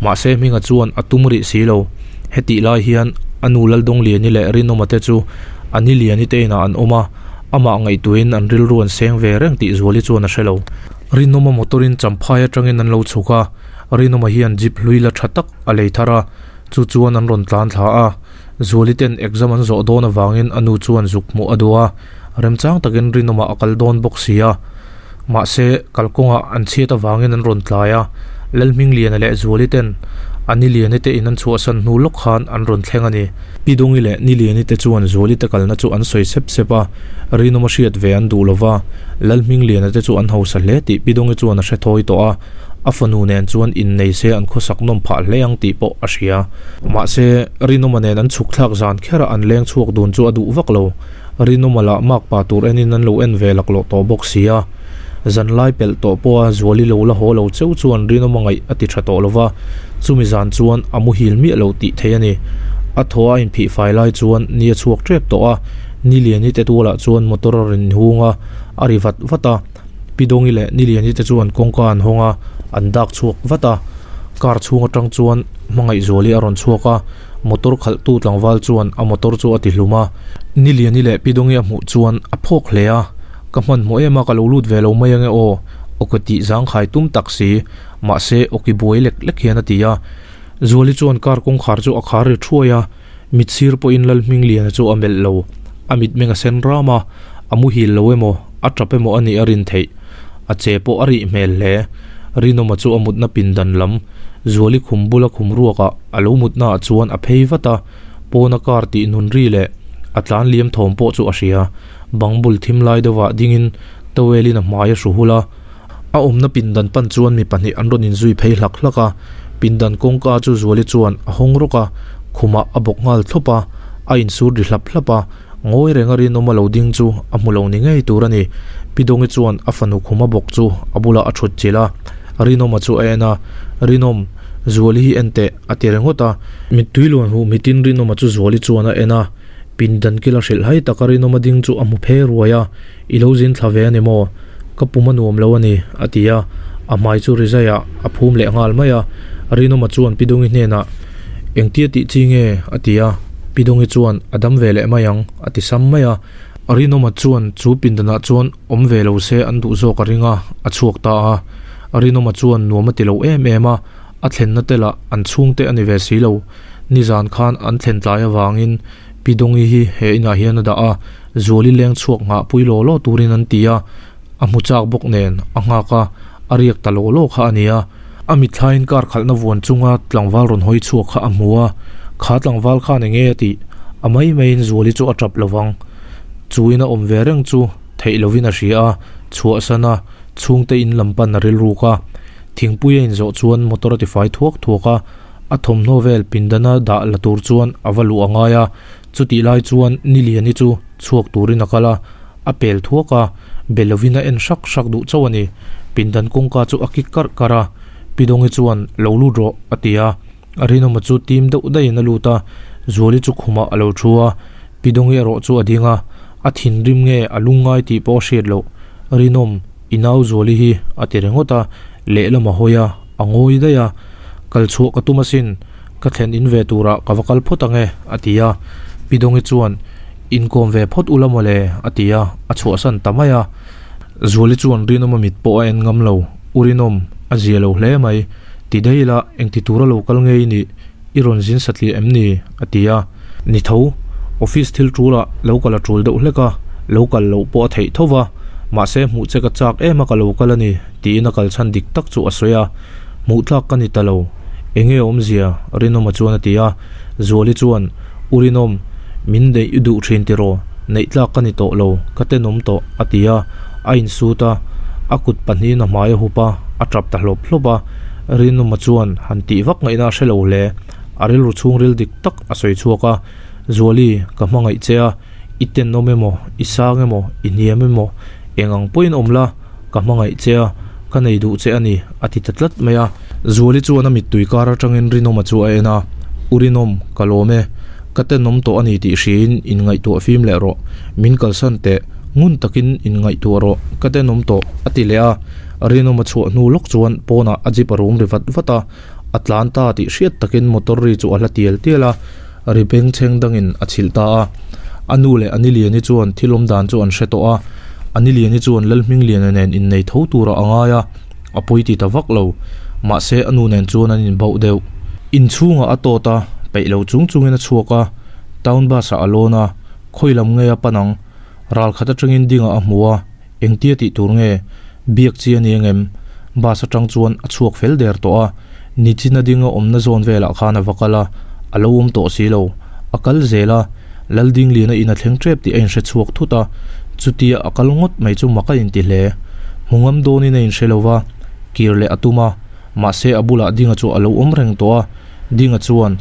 mahse Hminga chuan a tum rih si lo. Hetih lai hian a nu Laldawngliani leh Rinawma te chu a Niliani te inah an awm a, Amah ngaihtuahin an rilru an seng ve reng tih Zuali chuan a hre lo. Rinawma motor-in Champhai atangin an lo chhuk a, Rinawma hian jeep hlui la tha tak a lei thar a, chu chuan an rawn tlan thla a. Zuali ten exam an zawh dawn avangin a nu chuan zuk hmuh a duh a, remchang takin Rinawma a kal dawn bawk si a. Mahse, kalkawngah an chhiat avangin an rawn tlai a, Lalhmingliana leh Zuali ten a Niliani te in an chhuahsan hnu lawk khan an rawn thleng a ni. Pi Dawngi leh Niliani te chuan Zuali te kalna chu an sawi sep sep a, Rinawma hriat ve an duh lova, Lalhmingliana te chu an hausa hle tih Pi Dawngi chuan a hre thawi tawh a, a fanu nen chuan innei se an khawsak nawm phah hle ang tih pawh a hria. Mahse, Rinawma nen an chhuk thlak zan kherah an leng chhuak dun chu a duh vak lo. Rinawma lah mak pa tur enin an lo en ve laklawh tawh bawk si a. Zan lai pelh tawh pawha Zuali lo la haw lo cheu chuan Rinawma ngaih a ti tha tawh lo va, chumi zan chuan a muhil miah lo tih theih a ni. A thaw a inphih fai lai chuan ni a chhuak tep tawh a, Niliani te tualah chuan motor a rawn inhung a, a ri vat vat a. Pi Dawngi leh Niliani te chuan kawngka an hawng a, an dak chhuak vat a. Car chhung atang chuan Hmangaihzuali a rawn chhuak a. Motor khalhtu tlangval chuan a motor chu a ti hlum a, Niliani leh Pi Dawngi a hmuh chuan a phawk hle a, Ka hmanhmawh em a, ka lo lut ve lo mai ange aw, awki tih zangkhai tum tak si, mahse awki buai lek lek hian a ti a. Zuali chuan car kawngkhar chu a khar ri thuai a, mit sir pawhin Lalhmingliana chu a melh lo, a mitmeng a sen ram a, a muhil lo emaw, a tap emaw a nih a rin theih. A che pawh a rih hmel hle. Rinawma chu a mutna pindan lam, Zuali khum bula khum ruakah a lo mutnaah chuan a phei vat a, pawna car tih nun ri leh a tlan liam thawm pawh chu a hria. Bang bul thim lai deuhah dingin towel in a hmai a hru hul a. A awmna pindan pan chuan mi pahnih an rawn inzui phei hlak hlak a, pindan kawngka chu Zuali chuan a hawng rawk a, khumah a bawk nghal thlawp a, a insur ri hlap hlap a. Ngawi renga rinawm a lo ding chu a hmu lo ni ngei tur a ni. Pi Dawngi chuan a fanu khuma bawk chu a bulah a thut chilh a, Rinawma chu a en a, Rinawm, Zuali hi en teh, a ti ringawt a. Mittui luan huh mitin Rinawma chu Zuali chuan a en a, pindan kila hrilh hai taka Rinawma ding chu a hmu phe ruai a, I lo zin thla ve a ni maw? Ka pum a nuam lo a ni, a ti a, a hmai chu rizaiah a phum leh nghal mai a. Rinawma chuan Pi Dawngi hnenah, Engtia tih chi nge? a ti a. Pi Dawngi chuan, A dam ve leh mai ang, a ti sam mai a. Rinawma chuan chu pindanah chuan awm ve lo se an duh zawk a ring a, a chhuak ta a. Rinawma chuan nuam a ti lo em em a, a thlenna te lah an chhungte a ni ve si lo. Nizan khan an thlen tlai avangin. Pi Dawngi hi he inah hian a dah a, Zuali leng chhuak nghah pui law law turin an ti a, a hmu chak bawk nen a nghak a, a riak ta law law kha a ni a. A mitthlaiin car khalhna vuan chunga tlangval rawn hawi chhuak kha a hmu a, kha tlangval khan eng nge a tih? A mai maiin Zuali chu a tap lo vang. Chu in a awm ve reng chu theih lovin a hria a, chhuahsan a, chhungte in lam pan a rilruk a. Thingpui a inzawh chuan motor a tifai thuak thuak a, a thawmhnaw vel pindana dah la tur chuan a va luh a ngai a, chutih lai chuan Niliani chu chhuak turin a kal a, a pel thuak a, be lovin a en hrak hrak duh chauh a ni. Pindan kawngka chu a kik karh karh a, Pi Dawngi chuan lo lut rawh a ti a, Rinawma chu tim deuh daihin a lut a, Zuali chu khumah a lo thu a, Pi Dawngi erawh chu a ding a, a thinrim nge a lungngai tih pawh a hriat loh, Rinawm, i nau Zuali hi a ti ringawt a, lehlam a hawi a, a ngawi daih a, Kal chhuah ka tum asin, ka thlen in ve turah ka va kal phawt ang e, a ti a. Pi Dawngi chuan, Inkawm ve phawt ula mawle, a ti a, a chhuahsan ta mai a. Zuali chuan Rinawma mit pawh a en ngam lo, U Rinawm, a zia lo hle mai, ti daih ila engti tura lo kal ngei i nih, i rawn zin satliah em ni? a ti a. Ni tho, office thil tul ah lo kal a tul deuh hlek a, lo kal loh pawh a theih tho va, mahse hmuh che ka chak em a ka lo kal a ni, tiin a kal chhan dik tak chu a sawi a. Hmuh tlak ka ni ta lo, enge awmzia? Rinawma chuan a ti a. Zuali chuan, U Rinawm, min neih i duh thin tiraw? Neih tlak ka ni tawh lo, ka tenawm tawh, a ti a. A insut a, a kut pahnihin a hmai a hup a, a tap ta hlawp hlawp a. Rinawma chuan han tih vak ngaihna a hre lo hle. A rilru chhungril dik tak a sawi chhuak a, Zuali, ka hmangaih che a, i tenawm emaw, i sang emaw, i hniam emaw, eng ang pawhin awm la, ka hmangaih che a, ka nei duh che a ni, a ti ta tlat mai a. Zuali chuan a mittui kar atangin Rinawma chu a en a, U Rinawm, ka lawm e, ka tenawm tawh a ni tih hriain inngaihtuah fim leh rawh, min kalsan teh, ngun takin inngaihtuah rawh, ka tenawm tawh, a ti leh a. Rinawma chhuah hnu lawk chuan pawnah a jeep a rum ri vat vat a, a tlan ta tih hriat takin motor ri chu a hla tial tial a, ri bengchheng dangin a chhilh ta a. A nu leh Aniliani chuan thil awm dan chu an hre tawh a, Aniliani chuan Lalhmingliana nen innei tho turah a ngai a, a pawi ti ta vak lo. Mahse a nu nen chuan an inbauh deuh. Inchhungah a tawt a, peih lo chung chungin a chhuak a, town bus ah a lawn a, khawi lam nge a pan ang? Ral khat atangin dingah a hmu a. Engtia tih tur nge? Biak chi a ni angem? Bus atang chuan a chhuak fel der tawh a, nichin a ding a awmna zawn velah khan a va kal a, a lo awm tawh si lo. A kal zel a, Laldingliana in a thleng tep tih a inhre chhuak thut a, chutia a kal ngawt mai chu mak a inti hle. Hmu ngam dawnin a inhre lo va, kir leh a tum a, mahse a bulah Dinga chu a lo awm reng tawh a, Dinga chuan,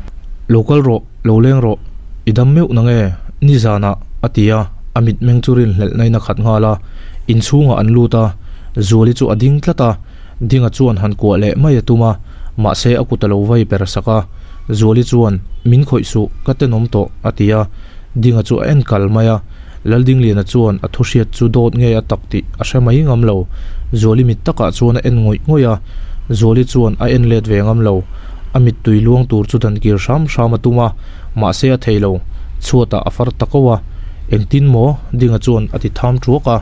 Lo kal rawh, lo leng rawh, i dam meuh na nge? Nizanah, a ti a, a mitmeng chu rinhlelhna in a khat nghal a. Inchhungah an lut a, Zuali chu a ding tlat a, Dinga chuan han kuah leh mai a tum a, mahse a kut a lo vai per sak a. Zuali chuan, Min khawih suh, ka tenawm tawh, a ti a. Dinga chu a en kal mai a, Laldingliana chuan a thuhriat chu dawt nge a tak tih a hre mai ngam lo. Zuali mit takah chuan a en ngawih ngawih a, Zuali chuan a en let ve ngam lo. A mittui luang tur chu dan kir hram hram a tum a, mahse a thei lo. Chhuatah a far ta ko a, Engtin maw? Dinga chuan a ti tham thuak a.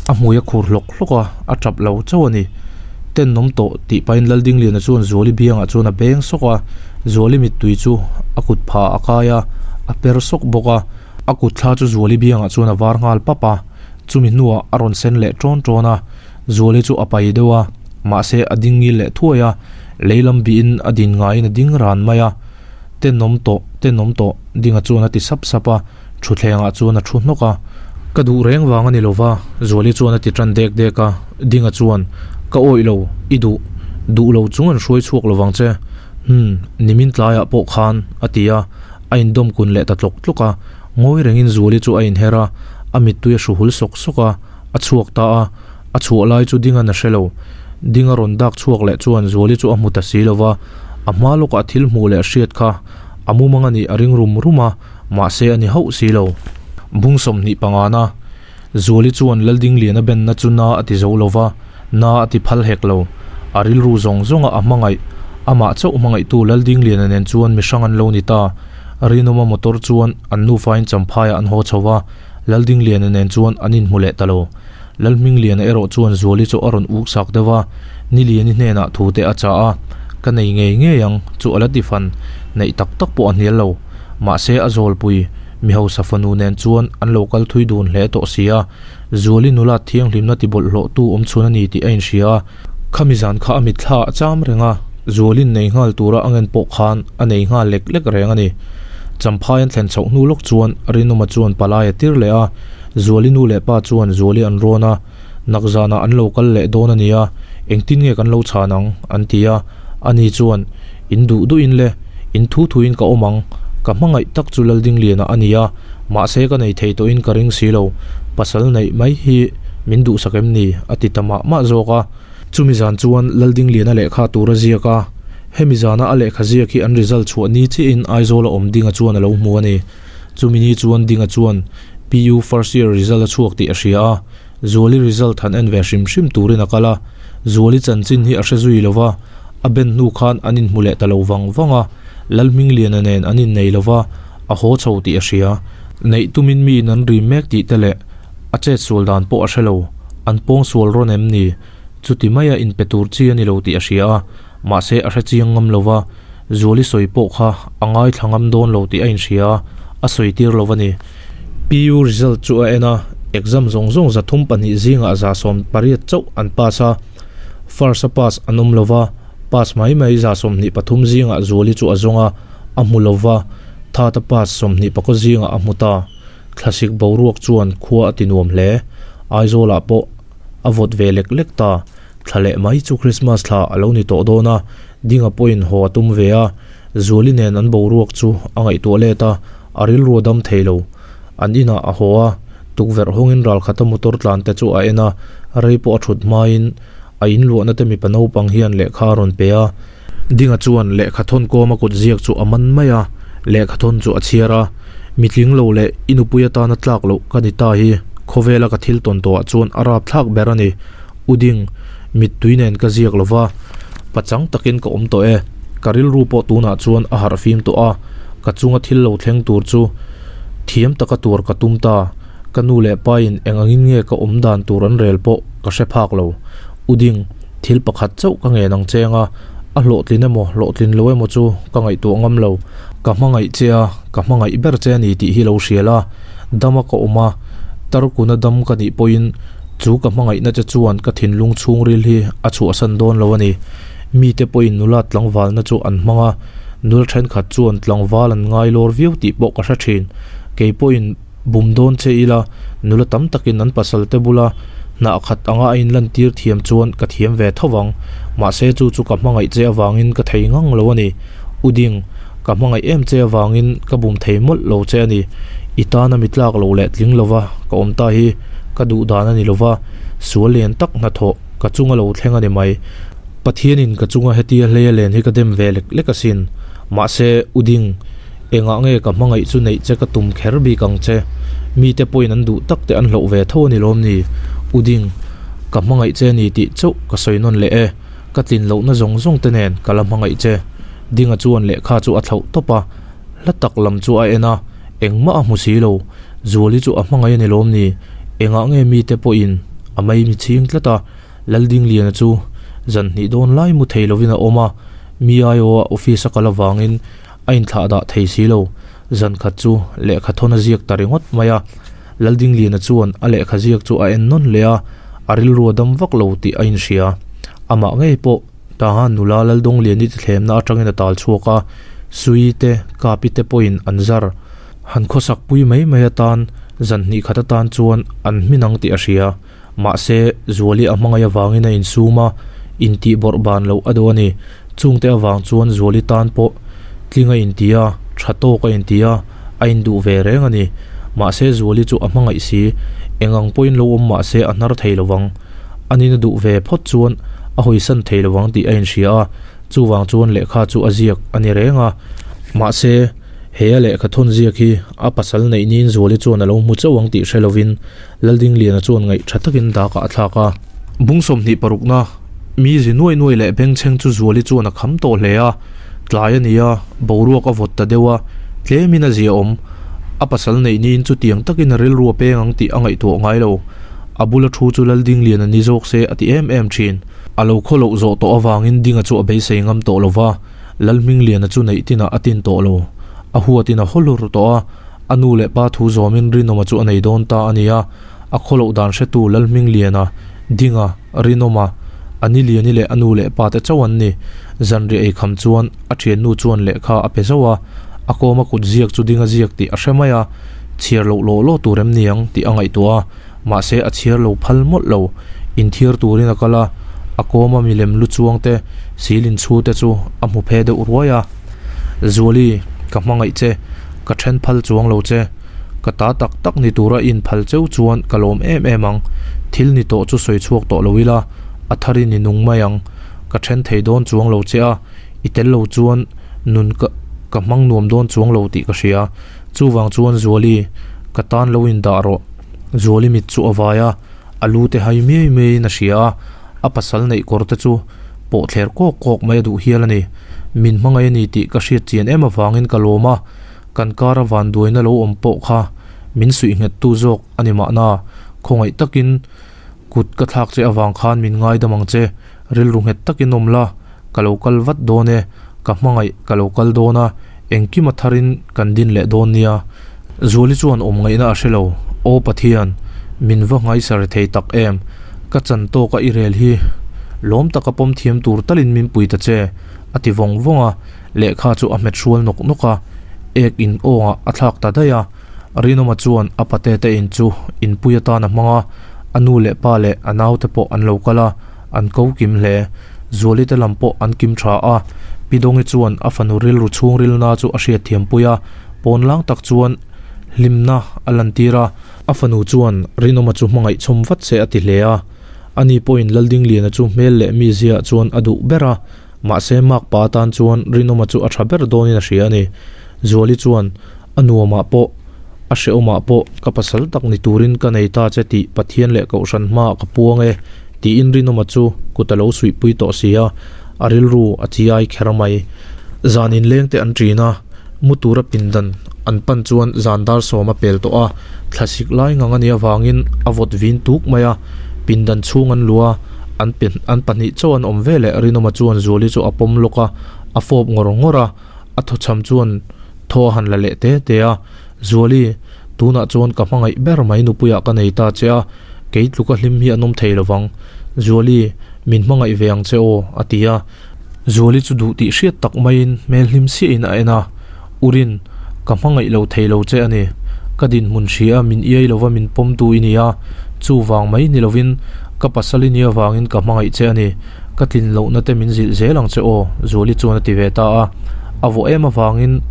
A hmui a khur hlawk hlawk a, a tap lo chauh a ni. Tenawm tawh tih pahin Laldingliana chuan Zuali biangah chuan a beng sawk a, Zuali mittui chu a kut phah a kai a, a per sawk bawk a. A kut thla chu Zuali biangah chuan a var nghal pap a, chumi hnuah a rawn sen leh ṭawn ṭawn a. Zuali chu a pai deuh a, mahse a ding ngil leh thuai a, lei lam bihin a din ngaiin a ding ran mai a. Tenawm tawh, tenawm tawh, Dinga chuan a ti sap sap a, thutthlengah chuan a thu hnawk a. Ka duh reng vang a ni lo va, Zuali chuan a ti ṭan dek dek a. Dinga chuan, Ka awih lo, i duh, duh lo chung an hruai chhuak lo vang che. Hum, nimin tlaiah pawh khan, a ti a. A indawm kun leh ta tlawk tlawk a, ngawi rengin Zuali chu a inher a, a mittui a hru hul sawk sawk a, a chhuak ta a, a chhuah lai chu Dinga'n a hre lo. Dinga rawn dak chhuak leh chuan Zuali chu a hmu ta si lo va, a hma lawkah thil hmuh leh hriat kha a mumang a nih a ring rum rum a, mahse a ni hauh si lo. Bung 25na Zuali chuan Laldingliana benna chu na a ti zo lo va, na a ti phal hek lo. A rilru zawng zawnga a hmangaih, amah chauh hmangaihtu Laldingliana nen chuan mi hrang an lo ni ta. Rinawma motor chuan an nufain Champhaiah an haw chho va, Laldingliana nen chuan an inhmu leh ta lo. Lalhmingliana erawh chuan Zuali chu a rawn uk sak deuh va, Niliani hnenah thu te a chah a, Ka nei ngei ngei ang, chu a la ti fan, neih tak tak pawh a hnial lo. Mahse a zawlpui, mi hausa fanu nen chuan an lo kal thui dun hle tawh si a, Zuali nula thianghlimna ti bawlhhlawhtu awm chhun a ni tih a inhria a. Khami zan kha a mitthla a cham reng a, Zualin nei nghal tura a ngen pawh khan a nei nghal lek lek reng a ni. Champhai an thlen chhoh hnu lawk chuan Rinawma chuan palai a tir leh a, Zuali nu leh pa chuan Zuali an rawn a, Nakzanah an lo kal leh dawn a nia, engtin nge kan lo chhan ang? an ti a, ani chuan, In duh duhin le, in thu thuin ka awm ang, ka hmangaih tak chu Laldingliana a ni a, mahse ka nei thei tawhin ka ring si lo, pasal neih mai hi min duhsak em ni? a ti ta mah mah zawk a. Chumi zan chuan Laldingliana lehkha tur a ziak a, hemi zana a lehkha ziak hi an result chhuah ni chiahin Aizawla awm Dinga chuan a lo hmu a ni. Chumi ni chuan Dinga chuan PU first year result a chhuak tih a hria a, Zuali result han en ve hrim hrim turin a kal a, Zuali chanchin hi a hre zui lo va, a ben hnu khan an inhmu leh ta lo vang vang a, Lalhmingliana nen an innei lo va, a haw chho tih a hria. Neih tumin miin an rim mek tih te leh a chet sual dan pawh a hre lo, an pawng sual rawn em ni? Chuti maia inpe tur chi a ni lo tih a hria a, mahse a hre chiang ngam lo va, Zuali sawi pawh kha a ngaithla ngam dawn lo tih a inhria a, a sawi tir lo a ni. PU result chu a en a, exam zawng zawng 302 zingah 180 chauh an pass a, first a pass an awm lo va, pass mai mai 23 zingah Zuali chu a zawng a, a hmu lo va, third a pass 24 zingah a hmu ta. Thlasik boruak chuan khua a ti nuam hle. Aizawlah pawh a vawt ve lek lek ta. Thla leh mai chu Christmas thla a lo ni tawh dawn a, Dinga pawhin haw a tum ve a, Zuali nen an boruak chu a ngaihtuah let a, a rilru a dam thei lo. An inah a haw a, tukverh hawngin ralkhata motor tlan te chu a en a, rei pawh a thut hmain a inluahna te mipa naupang hian lehkha a rawn pe a. Dinga chuan lehkha thawn kawma kut ziak chu a man mai a, lehkha thawn chu a chhiar a, Mitling lo leh i nupui atana tlak loh ka ni ta hi khawvela ka thil tawn tawhah chuan a rapthlak ber a ni. U ding, mittui nen ka ziak lo va, pachang takin ka awm tawh e. Ka rilru pawh tunah chuan a harh fim tawh a, ka chunga thil lo thleng tur chu thiam taka tuar ka tum ta. Ka nu leh pain eng angin nge ka awm dan tur an rel pawh ka hre phak lo. U ding, thil pakhat chauh ka ngen ang cheng a, a hlawhtlin emaw hlawhtlin lo emaw chu ka ngaihtuah ngam lo. Ka hmangaih che a, ka hmangaih ber che a ni tih hi lo hrial a, dama ka awm a, tarkuna dam ka nih pawhin Chu ka hmangaihna che chuan ka thinlung chhungril hi a chhuahsan dawn lo a ni. Mite pawhin nula tlangvalna chu an hmang a, nula thenkhat chuan tlangval an ngai lawr viau tih pawh ka hre thin. Kei pawhin bum dawn che ila, nula tam takin an pasal te bula hnah khat anga a inlantir thiam chuan ka thiam ve tho vang. Mahse chu chu ka hmangaih che avangin ka thei ngang lo a ni. U Ding, ka hmangaih em che avangin ka bum thei mawlh lo che a ni. I tana mi tlak lo leh tling lova ka awm ta hi. Ka duh dan a ni lova, sual lian tak hnathawh ka chunga lo thleng a ni mai. Pathianin ka chunga hetia hleia len hi ka dem ve lek lek asin. Mahse, U Ding, engah nge ka hmangaih chu neih che ka tum kher bik ang che? Mite pawhin an duh tak te an hloh ve tho a ni lawm ni? U Ding, ka hmangaih che a ni tih chauh ka sawi nawn leh e. Ka tlin lohna zawng zawng te nen ka la hmangaih che. Dinga chuan lehkha chu a thlauh tawp a, hla tak lam chu a en a, engmah a hmu si lo. Zuali chu a hmangaih a ni lawm ni? Engah nge mite pawhin a mai mi chhing tlat a? Laldingliana chu zan hnih dawn lai mu thei lovin a awm a, mi aiawha office a kal avangin a inthlah dah thei si lo. Zan khat chu lehkha thawn a ziak ta ringawt mai a. Laldingliana chuan a lehkha ziak chu a en nawn leh a, a rilru a dam vak lo tih a inhria. Amah ngei pawh Tahan nula Laldawngliani tithlemna atangin a tal chhuak a, Sui te, Kapi te pawhin an zar. Han khawsak pui mai mai atan zan hnih khat atan chuan an hmin ang tih a hria. Mahse, Zuali a hmangaih avangin a insum a, intih bawrh ban loh a duh a ni. Chungte avang chuan Zuali tan pawh tling a inti a, tha tawk a inti a, a induh ve reng a ni. Mahse, Zuali chu a hmangaih si. Eng ang pawhin lo awm mahse a hnar thei lovang. Anin a duh ve phawt chuan a hawisan thei lovang tih a inhria a, chuvang chuan lehkha chu a ziak a ni reng a. Mahse, He a lehkha thawn ziak hi a pasal neih niin Zuali chuan a lo hmu chauh ang tih hre lovin Laldingliana chuan ngaih tha takin dakah a thlak a. Bung 26 na mi zi nuai nuai leh bengchheng chu Zuali chuan a kham tawh hle a, tlai a ni a, boruak a vawt ta deuh a, tlemin a zia awm. A pasal neih niin chutiang takin a rilru a peng ang tih a ngaihtuah ngai lo. A bula thu chu Laldingliana ni zawk se a ti em em thin. A lo khaw loh zawh tawh avangin Dinga chu a beisei ngam tawh lo va. Lalhmingliana chu neih tinah a tin tawh lo. A huatin a haw hlur tawh a, a nu leh pa thu zawmin Rinawma chu a nei dawn ta a ni a, a khawloh dan hretu Lalhmingliana, Dinga, Rinawma, a ni Liani leh a nu leh pa te chauh an ni. Zanriah ei kham chuan a thiannu chuan lehkha a pe zauh a, a kawma kut ziak chu Dinga ziak tih a hre mai a, chhiar loh lawh lawh tur em ni ang tih a ngaihtuah a, mahse a chhiar lo phal mawlh lo. Inthiar turin a kal a, a kawma milem lu chuang te, silin chhu te chu a hmu phe deuh ruai a. Zuali, ka hmangaih che, ka then phal chuang lo che. Ka ta tak tak ni tura i inphal cheu chuan ka lawm em em ang. Thil ni tawh chu sawi chhuak tawh lo ila, a tharin i nung mai ang. Ka then thei dawn chuang lo che a, i tel lo chuan nun ka ka hmang nuam dawn chuang lo tih ka hria. Chuvang chuan Zuali, ka tan lo indah rawh. Zuali mit chu a vai a, a lu te hai miai miaiin a hria a, a pasal neih kawr te chu pawh thler kawk kawk mai a duh hial a ni. Min hmangaih a ni tih ka hriat chian em avangin ka lawm a, kan kara vanduaina lo awm pawh kha min suih nghet tu zawk a ni mahna, khawngaih takin kut ka thlak che avang khan min ngaidam ang che, rilru nghet takin awm la, ka lo kal vat dawn e, ka hmangaih ka lo kal dawn a, engkim a tharin kan din leh dawn nia. Zuali chuan awm ngaihna a hre lo, Aw Pathian, min va nghaisar thei tak em, ka chan tawka i rel hi lawm taka pawm thiam tur talin min pui ta che, a ti vawng vawng a, lehkha chu a hmet hrual nawk nawk a, ek in awngah a thlak ta daih a. Rinawma chuan a pate te in chu inpui atan a hmang a, a nu leh pa leh a naute pawh an lo kal a, an ko kim hle. Zuali te lam pawh an kim tha a, Pi Dawngi chuan a fanu rilru chhungrilna chu a hriatthiam pui a, pawn lang tak chuan hlimna a lantir a. A fanu chuan Rinawma chu hmangaih chhawm vat se a ti hle a, ani pawhin Laldingliana chu hmel leh mizia chuan a duh ber a, mahse makpa atan chuan Rinawma chu a tha ber dawnin a hria a ni. Zuali chuan a nuamah pawh a hrehawmah pawh ka pasal tak ni turin ka nei ta che tih Pathian leh Kohhran hmaah ka puang e tiin Rinawma chu kut a lo suihpui tawh si a, a rilru a chiai kher mai. Zan inlengte an ṭin a, mu tura pindan an pan chuan zan dar sawm a pel tawh a, thlasik lai ngang a nih avangin a vawt vin tuk mai a, pindan chhung an luh a, an an pahnih chauh an awm veleh Rinawma chuan Zuali chu a pawm lawk a, a fawp ngawr ngawr a. A thawchham chuan thaw a han la leh te te a, Zuali, tunah chuan ka hmangaih ber mai nupuiah ka nei ta che a, kei tluka hlim hi an awm thei lo vang. Zuali, min hmangaih ve ang che aw, a ti a. Zuali chu duh tih hriat tak maiin hmel hlim siahin a en a, Urin, ka hmangaih lo thei lo che a ni. Ka dinhmun hria a min iai lova min pawmtu i ni a, chuvang mai ni lovin ka pasal i nih avangin ka hmangaih che a ni. Ka tlin lohna te min zilh zel ang che aw, Zuali chuan a ti ve ta a. A vawh em avangin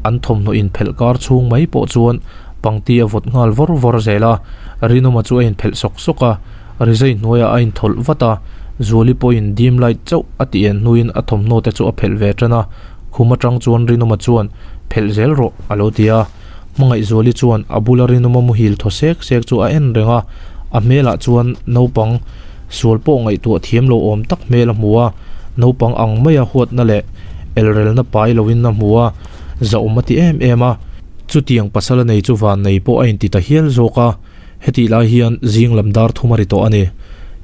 an thawmhnaw inphelh kar chhung mai pawh chuan pangti a vawt nghal vawr vawr zel a. Rinawma chu a inphelh sawk sawk a, rizai hnuaiah a inthawlh vat a. Zuali pawhin dim light chauh a tih en hnuin a thawmhnaw te chu a phelh ve tan a. Khum atang chuan Rinawma chuan, Phelh zel rawh, a lo ti a. Hmangaihzuali chuan a bula Rinawma muhil thaw sek sek chu a en reng a, a hmelah chuan naupang sual pawh ngaihtuah thiam lo awm tak hmel a hmu a, naupang ang maia huatna leh elrelna pai loin a hmu a, zahawm a ti em em a. Chutiang pasal a nei chu vannei pawh a inti ta hial zawk a, hetih lai hian zing lam dar thum a ri tawh a ni.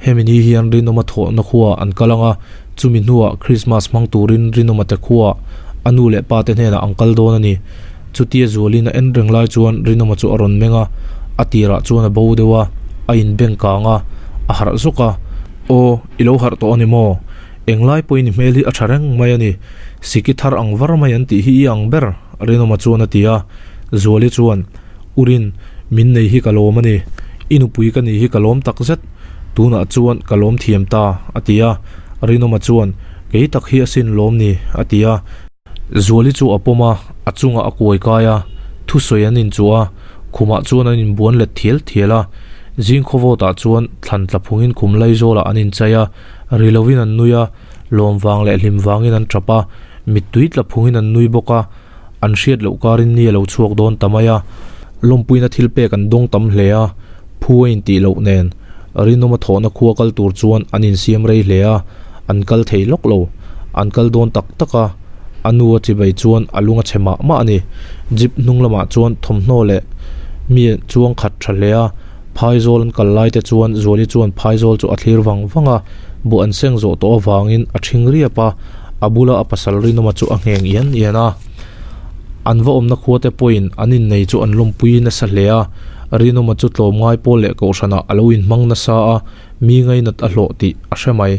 Hemi ni hian Rinawma thawhna khuaah an kal ang a, chumi hnuah Krismas hmang turin Rinawma te khuaah a nu leh pa te hnenah an kal dawn a ni. Chutia Zualin a en reng lai chuan Rinawma chu a rawn meng a, a tirah chuan a bo deuh a, a inbeng kang a, a harh zawk a. Aw, i lo harh tawh a ni maw? Englai pawhin i hmel hi a tha reng mai a ni. Siki thar ang var mai an tih hi i ang ber, Rinawma chuan a ti a. Zuali chuan, U Rin, min nei hi ka lawm a ni. I nupui ka nih hi ka lawm tak zet. Tunah chuan ka lawm thiam ta, a ti a. Rinawma chuan, Kei tak hi asin lawm ni, a ti a. Zuali chu a pawm a, a chungah a kuai kai a, thusawi an inchuh a, khumah chuan an inbuan let thial thial a. Zing khawvawtah chuan thlan tla phungin khum laizawlah an inchai a, ri lovin an nui a, lawm vang leh hlim vangin an tap a, mittui tla phungin an nui bawk a, an hriat loh karin ni a lo chhuak dawn ta mai a. Lawmpuina thil pek an dawng tam hle a, phu a intih loh nen Rinawma thawhna khua kal tur chuan an insiam rei hle a, an kal thei lawk lo. An kal dawn tak tak a, a nu a chibai chuan a lung a chhe mah mah a ni. Jeep hnung lamah chuan thawmhnaw leh mi chuang khat tha hle a, phaizawl an kal lai te chuan Zuali chuan phaizawl chu a thlir vang vang a, buh an seng zawh tawh avangin a thing riap a, a bula a pasal Rinawma chu a ngheng ian ian a. An va awmna khua te pawhin an innei chu an lawmpui nasa hle a, Rinawma chu tlawmngai pawl leh kohhranah a lo inhmang nasa a, mi ngainat a hlawh tih a hre mai.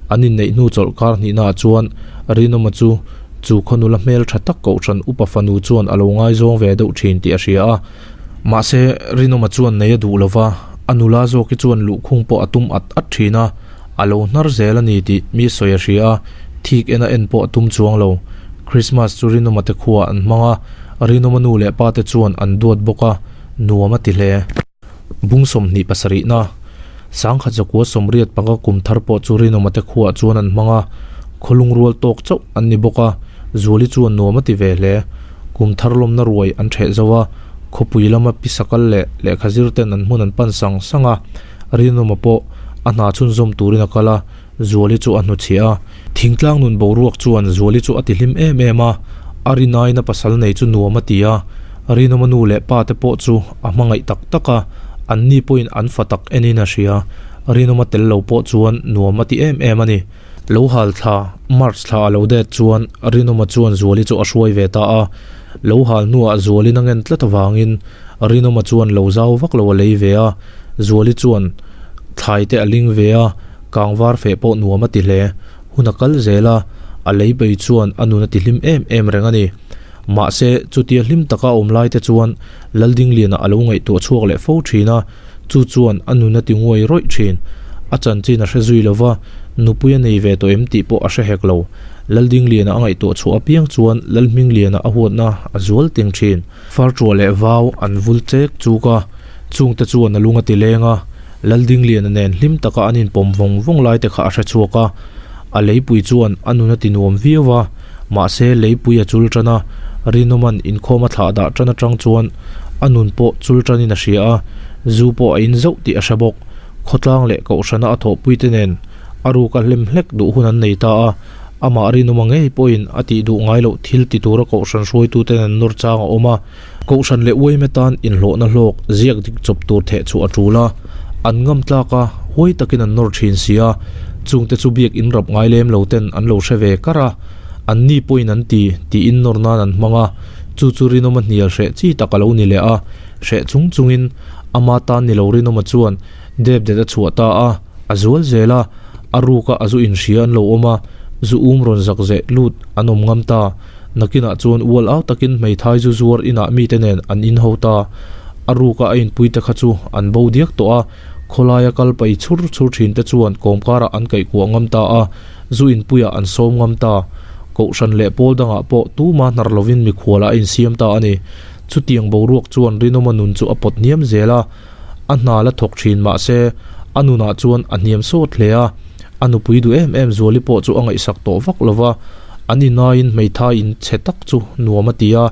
An inneih hnu chawlh kar hnihnaah chuan Rinawma chu chu khaw nula hmel tha tak kohhran upa fanu chuan a lo ngaizawng ve deuh thin tih a hria a. Mahse, Rinawma chuan nei a duh lova, a nula zawk hi chuan luhkhung pawh a tum at at thin a, a lo hnar zel a ni tih mi sawi a hria a, thik ena en pawh a tum chuang lo. Christmas chu Rinawma te khuaah an hmang a, Rinawma nu leh pa te chuan an duat bawk a, nuam a ti hle. Bung 27na, Sangkhat zakua sawmriat panga kum thar pawh chu Rinawma te khuaah chuan an hmang a, khawlung rual tawk chauh an ni bawk a, Zuali chuan nuam a ti ve hle. Kum thar lawmna ruai an ṭheh zo a, khawpui lama pisa kal leh lehkha zir ten an hmun an pan sang sang a, Rinawma pawh a hna chhunzawm turin a kal a, Zuali chu a hnuchhiah a. Thingtlang nun boruak chuan Zuali chu a ti hlim em em a, a rinaina pasal nei chu nuam a ti a, Rinawma nu leh pa te pawh chu a hmangaih tak tak a, anni pawhin an fa tak enin a hria. Rinawma tel lo pawh chuan nuam a ti em em a ni. Lo hal thla, March thla a lo det chuan Rinawma chuan Zuali chu a hruai ve ta a. Lo hal hnuah Zualin a ngen tlat avangin Rinawma chuan lo zau vak lo a lei ve a, Zuali chuan thlai te a ling ve a, kangvar feh pawh nuam a ti hle. Hun a kal zel a, a lei bei chuan a nun a ti hlim em em reng a ni. Mahse, chutia hlim taka a awm lai te chuan Laldingliana a lo ngaihtuah chhuak leh fo thin a, chu chuan a nun a ti nguai rawih thin. A chanchin a hre zui lo va, nupui a nei ve tawh em tih pawh a hre hek lo. Laldingliana a ngaihtuah chhuah apiang chuan Lalhmingliana a huatna a zual ting thin. Farṭuah leh vau an vul chek chuk a, chungte chuan a lung a ti leng a, Laldingliana nen hlim taka an inpawm vawng vawng lai te kha a hre chhuak a, a leipui chuan a nun a ti nuam viau a, mahse leipui a chul tan a, Rinawman inkhawm a thlah dah tan atang chuan a nun pawh chul tanin a hria a, zu pawh a in zauh tih a hre bawk. Khawtlang leh Kohhrana a thawhpuite nen a ruk a hlem hlek duh hun an nei ta a, amah Rinawma ngei pawhin a tih duh ngai loh thil ti tura Kohhran hruaituten an nawr chang a awm a. Kohhran leh uaime tan inhlawhna hlawk ziak dik chawp tur theh chu a tul a, an ngam tlak a, huai takin an nawr thin si a, chungte chu biak in rap ngai lem lo ten an lo hre ve kar a, an ni pawhin an ti, tiin nawr nan an hmang a, chu chu Rinawma hnial hreh chi tak a lo ni leh a, hreh chung chungin ama tan ni lo Rinawma chuan dep det a chhuah ta a, a zual zel a, a ruka a zu inhria an lo awm a, zu um rawn zak zeh lut an awm ngam ta. Nakinah chuan ual au takin hmeithai zu zuar inah mite nen an inho ta. A ruka a inpuite kha chu an bo diak tawh a, khawlaia kal pai chhur chhur thinte chuan kawmkarah an kaihkuah ngam ta a, zu inpuiah an sawm ngam ta. Kohhran leh pawl dangah pawh tuma hnar lovin mikhualah a insiam ta a ni. Chutiang boruak chuan Rinawma nun chu a pawt hniam zel a, a hna la thawk thin mahse a nunah chuan a hniam sawt hle a. A nupui duh em em Zuali pawh chu a ngaihsak tawh vak lo va, an inaiin hmeithai in chhe tak chu nuam a ti a.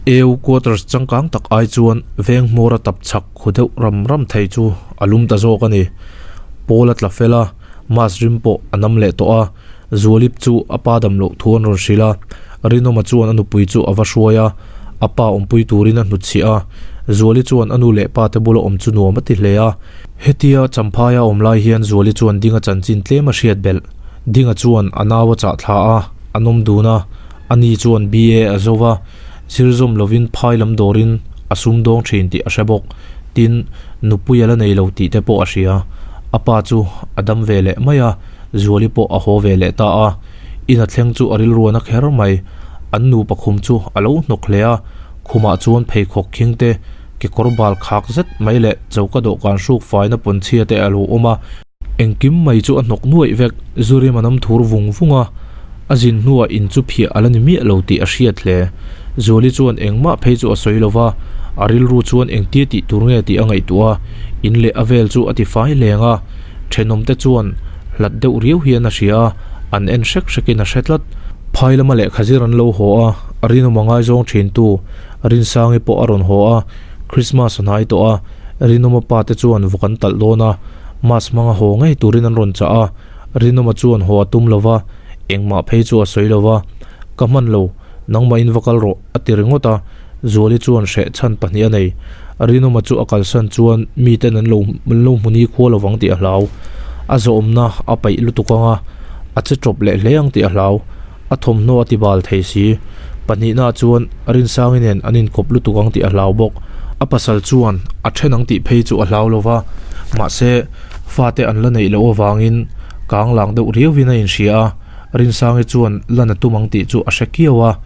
Eu quarters changkang tak ai chuan veng hmawr a tap chhak khu deuh ram ram thei chu a lum ta zawk a ni. Pawl a tla fel a, mask rim pawh a nam leh tawh a, Zuali chu a pa dam loh thu an rawn hrilh a. Rinawma chuan a nupui chu a va hruai a, a pa awmpui turin a hnutchhiah a. Zuali chuan a nu leh pa te bula awm chu nuam a ti hle a. Hetia Champhaia awm lai hian Zuali chuan Dinga chanchin tlem a hriat belh. Dinga chuan a nau a chah thla a, a nawm dun a, ani chuan BA a zo va, zir zawm lovin phai lam dawrin a sum dawng thin tih a hre bawk. Tin, nupui a la nei lo tih te pawh a hria. A pa chu a dam ve leh mai a, Zuali pawh a haw ve leh ta a. In a thleng chu a rilruan a kher mai. An nupa khum chu a lo hnawk hle a, khumah chuan pheikhawk khing te, Kekawr bal khak zet mai leh choka dawhkan hruk faina pawnchhia te a lo awm a. Engkim mai chu a hnawk nuaih vek, Zurim a nam thur vung vung a, a zin hnuah in chu phiah a la ni miah lo tih a hriat hle. Zuali chuan engmah phei chu a sawi lo va, a rilru chuan engtia tih tur nge tih a ngaihtuah a, in leh a vel chu a ti fai hleng a, thenawmte chuan hlat deuh riau hian a hria a, an en hrek hrekin a hre tlat. Phai lama lehkha zir an lo haw a, rinawm a ngaizawng thintu Rinsangi pawh a rawn haw a, Christmas a hnai tawh a, Rinawma pa te chuan vawk an talh dawn a, Mass hmanga haw ngei turin an rawn chah a, Rinawma chuan haw a tum lo va, engmah phei chu a sawi lo va, Ka hman lo, nangmahin va kal rawh a ti ringawt a, Zuali chuan hreh chhan pahnih a nei. Rinawma chu a kalsan chuan miten an lo an lo hmu ni khua lovang tih a hlau. A zawhawmna a paih lutuk ang a, a che tawp leh hle ang tih a hlau. A thawmhnaw a ti bal thei si. Pahnihna chuan Rinsangi nen an inkawp lutuk ang tih a hlau bawk. A pasal chuan a then ang tih phei chu a hlau lo va, mahse fate an la neih loh avangin kang lang deuh riauin a inhria a, Rinsangi chuan lan a tum ang tih chu a hre kiau a.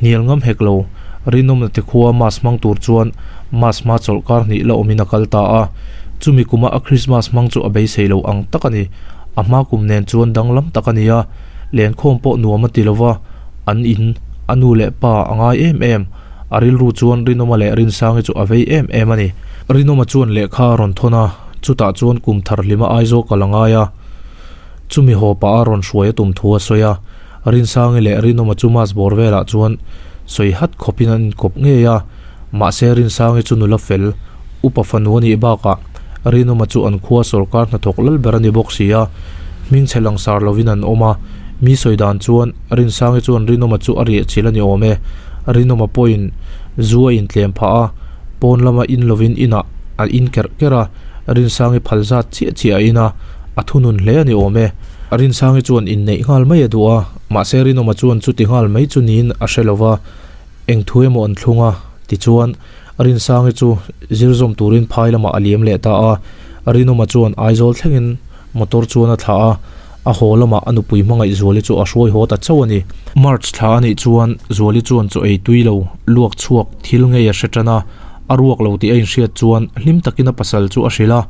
Hnial ngam hek lo, Rinawmna te khua Mass hmang tur chuan Mass hma chawlhkar hnih la awmin a kal ta a. Chumi kuma a Krismas hmang chu a beisei lo ang tak a ni. A hma kum nen chuan danglam tak a ni a, lenkhawm pawh nuam a ti lo va, an in, a nu leh pa a ngai em em. A rilru chuan Rinawma leh Rinsangi chu a vei em em a ni. Rinawma chuan lehkha a rawn thawn a, chutah chuan kum thar hlima Aizawl kal a ngai a. Chumi haw pah a rawn hruai a tum thu a sawi a, Rinsangi leh Rinawma chu mass bawr velah chuan sawi hat khawpin an inkawp ngei a, mahse Rinsangi chu nula fel, upa fanu a nih bakah Rinawma chu an khua sawrkar hnathawk lal ber a ni bawk si a, hmingchhe langsar lovin an awm a, mi sawi dan chuan Rinsangi chuan Rinawma chu a riah chilh a ni awm e, Rinawma pawhin zu a intlem phah a, pawn lama in lovin inah a in kerh kerh a, Rinsangi phal zat chiah chiah a in a, a thunun hle a ni awm e. Rinsangi chuan inneih nghal mai a duh a, mahse Rinawma chuan chuti nghal mai chu niin a hre lo va, eng thu emaw an thlung a, tichuan Rinsangi chu zir zawm turin phai lamah a liam leh ta a. Rinawma chuan Aizawl thlengin motor chuan a thlah a, a haw lamah a nupui hmangaih Zuali chu a hruai haw ta chauh a ni. March thla a nih chuan Zuali chuan chaw ei tui lo, luak chhuak thil ngei a hre tan a, a ruak lo tih a inhriat chuan hlim takin a pasal chu a hrilh a,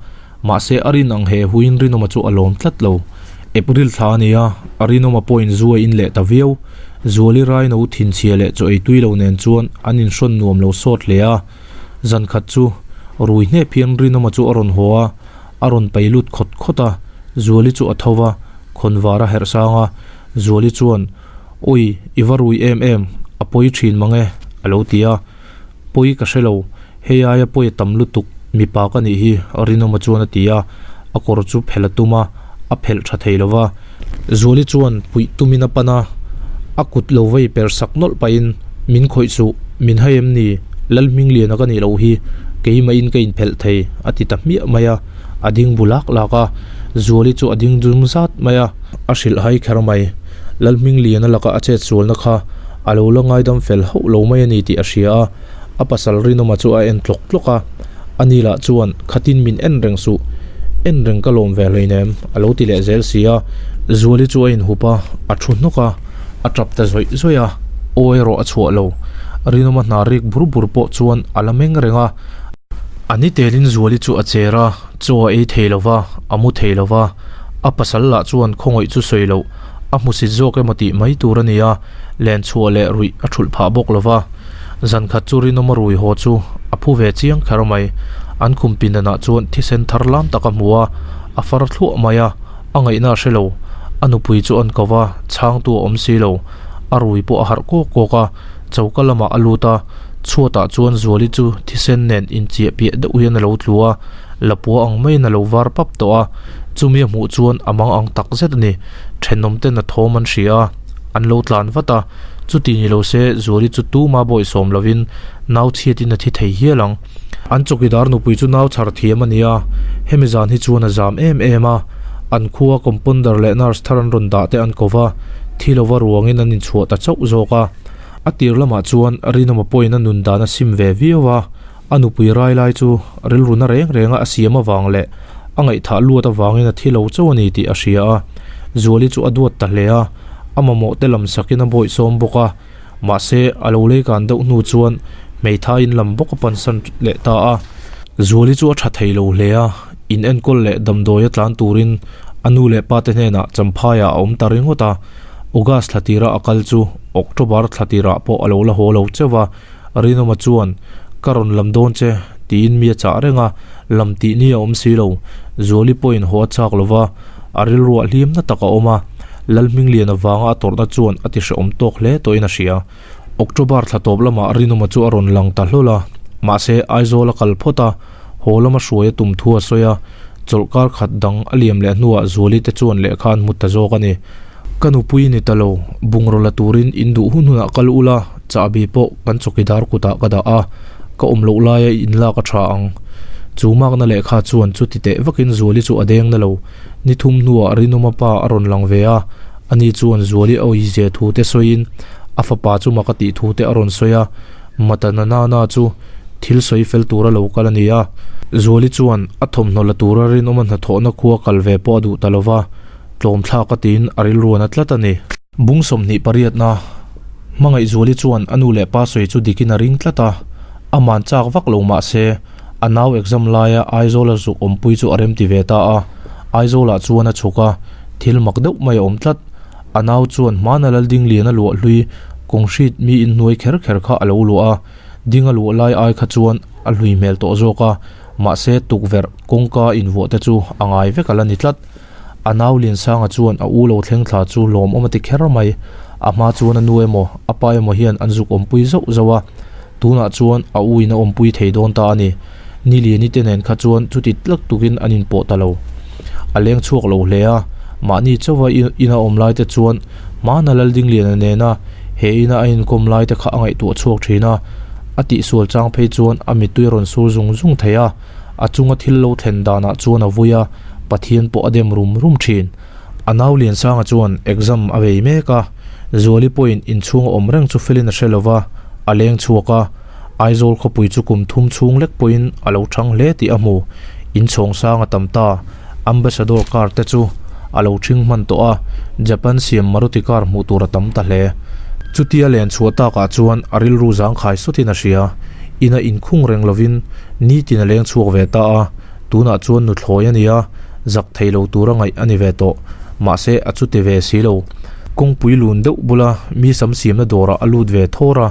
mahse a rin ang he huiin Rinawma chu a lawm tlat lo. April thla a ni a, Rinawma pawhin zu a in leh ta viau. Zuali Raino thinchhia leh chaw ei tui lo nen chuan an inhrawn nuam lo sawt hle a. Zan khat chu rui hnep hian Rinawma chu a rawn haw a, a rawn pai lut khawt khawt a, Zuali chu a tho va, khawnvar a herh sang a, Zuali chuan, Ui, i va rui em em, a pawi thin mang e, a lo ti a. Pawi ka hre lo, hei aia pawi a tam lutuk, mipa ka nih hi, Rinawma chuan a ti a, a kawr chu phelh a tum a, a phelh tha thei lo va. Zuali chuan puih tumin a pan a, a kut lo vei per sak nawlh pahin, Min khawih suh, min hai em ni? Lalhmingliana ka nih loh hi, keimahin ka inphelh thei, a ti ta hmiah mai a, a ding bu lak lak a, Zuali chu a ding zum zat mai a, a hrilh hai kher mai. Lalhmingliana laka a chet sualna kha a lo la ngaidam fel hauh lo mai a ni tih a hria a, a pasal Rinawma chu a en tlawk tlawk a, ani lah chuan khatin min en reng suh, en reng ka lawm ve hleinem a lo ti leh zel si a, Zuali chu a inhup a, a thu hnawk a, a tap ta zawih zawih a, aw erawh a chhuah lo. Rinawma hna rik bur bur pawh chuan a la meng reng a, a ni telin Zuali chu a cher a, chaw a ei thei lo va, a mu thei lo va, a pasal lah chuan khawngaih chu sawi loh a hmusit zawk emaw tih mai tur a ni a, len chhuah leh ruih a thulh phah bawk lo va. Zan khat chu Rinawma rui haw chu a phu ve chiang kher mai. An khum pindanah chuan thisen thar lam tak a hmu a, a far thluah mai a, a ngaihna a hre lo. A nupui chu an ko va, chhangtu a awm si lo. A rui pawh a harh kawk kawk a, choka lamah a lut a, chhuatah chuan Zuali chu thisen nen inchiah piah deuh hian a lo tlu a, lapua ang maiin a lo var pap tawh a, chumi a hmuh chuan a mang ang tak zet a ni. Thenawm ten a thawm an hria a, an lo tlan vat a, chuti ni lo se Zuali chu tuma bawihsawm lovin nau chhiatin a thi thei hial ang. An chawkidar nupui chu nau chhar thiam a ni a, hemi zan hi chuan a zam em em a, an khua compounder leh nurse thar an rawn dah te an ko va, thi lova ruangin an inchhuah ta chauh zawk a. A tir lamah chuan Rinawma pawhin a nun dan a sim ve viau a, A nupui rai lai chu rilru na reng renga a siam avang leh a ngaihthah luat avangin a thi lo chauh a ni tih a hria a. Zuali chu a duat ta hle a, a mamawh te lam sakin a bawihsawm bawk a. Mahse, a lo leikan deuh hnu chuan hmeithai in lam bawk a pansan leh ta a. Zuali chu a tha thei lo hle a, in enkawl leh damdawi a tlan turin a nu leh pa te hnenah Champhaiah a awm ta ringawt a. August thla tira a kal chu October thla tirah pawh a lo la haw lo chauh a. Rinawma chuan, Ka rawn lam dawn che, tiin mi a chah reng a, lam tih ni a awm si lo. Zuali pawhin haw a chak lo va, a rilruah hlimna tak a awm a, Lalhmingliana vanga a tawrhna chuan a ti hrehawm tawk hle tawhin a hria. October thla tawp lamah Rinawma chu a rawn lang ta hlawl a, mahse Aizawl a kal phawt a, haw lama hruai a tum thu a sawi a, chawlhkar khat dang a liam leh hnuah Zuali te chuan lehkha an hmu ta zawk a ni. Ka nupui ni ta lo, bungraw la turin in duh hun hunah kal ula, chahbi pawh kan chawkidar kutah ka dah a, ka awm loh laia in lak a tha ang. Chu makna lehkha chuan chuti teh vakin Zuali chu a deng na lo. Ni thum hnuah Rinawma pa a rawn lang ve a, ani chuan Zuali a awizia thu te sawiin A fapa chu mak a tih thu te a rawn sawi a, Matana nana chu thil sawi fel tura lo kal a ni a. Zuali chuan a thawmhnaw la tura rinawma hnathawhna khua kal ve pawh a duh ta lo va, tlawm thlak a tiin a rilruan a tlat a ni. Bung 20 pariatna, Hmangaih Zuali chuan a nu leh pa sawi chu dikin a ring tlat a, aman chak vak lo mah se, a nau exam laia Aizawla zuk awmpui chu a remti ve ta a. Aizawlah chuan a chhuk a, thil mak deuh mai a awm tlat. A nau chuan hmana Laldingliana luah hlui kawng hrit mi inhnuai kher kher kha a lo luah a, ding a luah lai ai kha chuan a hlui hmel tawh zawk a, mahse tukverh kawngka invuah te chu a ngai vek a la ni tlat. A nau Liansanga chuan a u lo thleng thla chu lawmawm a ti kher mai. A hma chuan a nu emaw a pa emaw hian an zuk awmpui zauh zauh a, tunah chuan a u in a awmpui thei dawn ta a ni. Niliani te nen kha chuan chuti tlak tukin an inpawh ta lo. A leng chhuak lo hle a, mahni chauha ina awm lai te chuan hmana Laldingliana nena he ina a inkawm lai te kha a ngaihtuah chhuak thin a, a tihsual chang phei chuan a mittui a rawn sur zung zung thei a, a chunga thil lo thlen danah chuan a vui a, Pathian pawh a dem rum rum thin. A nau Liansanga chuan exam a vei mek a, Zuali pawhin inchhung a awm reng chu felin a hre lo va, a leng chhuak a, Aizawl khawpui chu kum thum chhung lek pawhin a lo thang hle tih a hmu. Inchhawng sang a tam ta, Ambassador car te chu a lo thing hman tawh a, Japan siam Maruti car hmuh tur a tam ta hle. Chutia len chhuah takah chuan a rilru zangkhai sawtin a hria. Ina inkhung reng lovin nitin a leng chhuak ve ta a, tunah chuan nuthlawi a ni a, zak thei lo tura ngaih a ni ve tawh. Mahse a chuti ve si lo. Kawngpui lun deuh bula mi sam siamna dawrah a lut ve thawr a.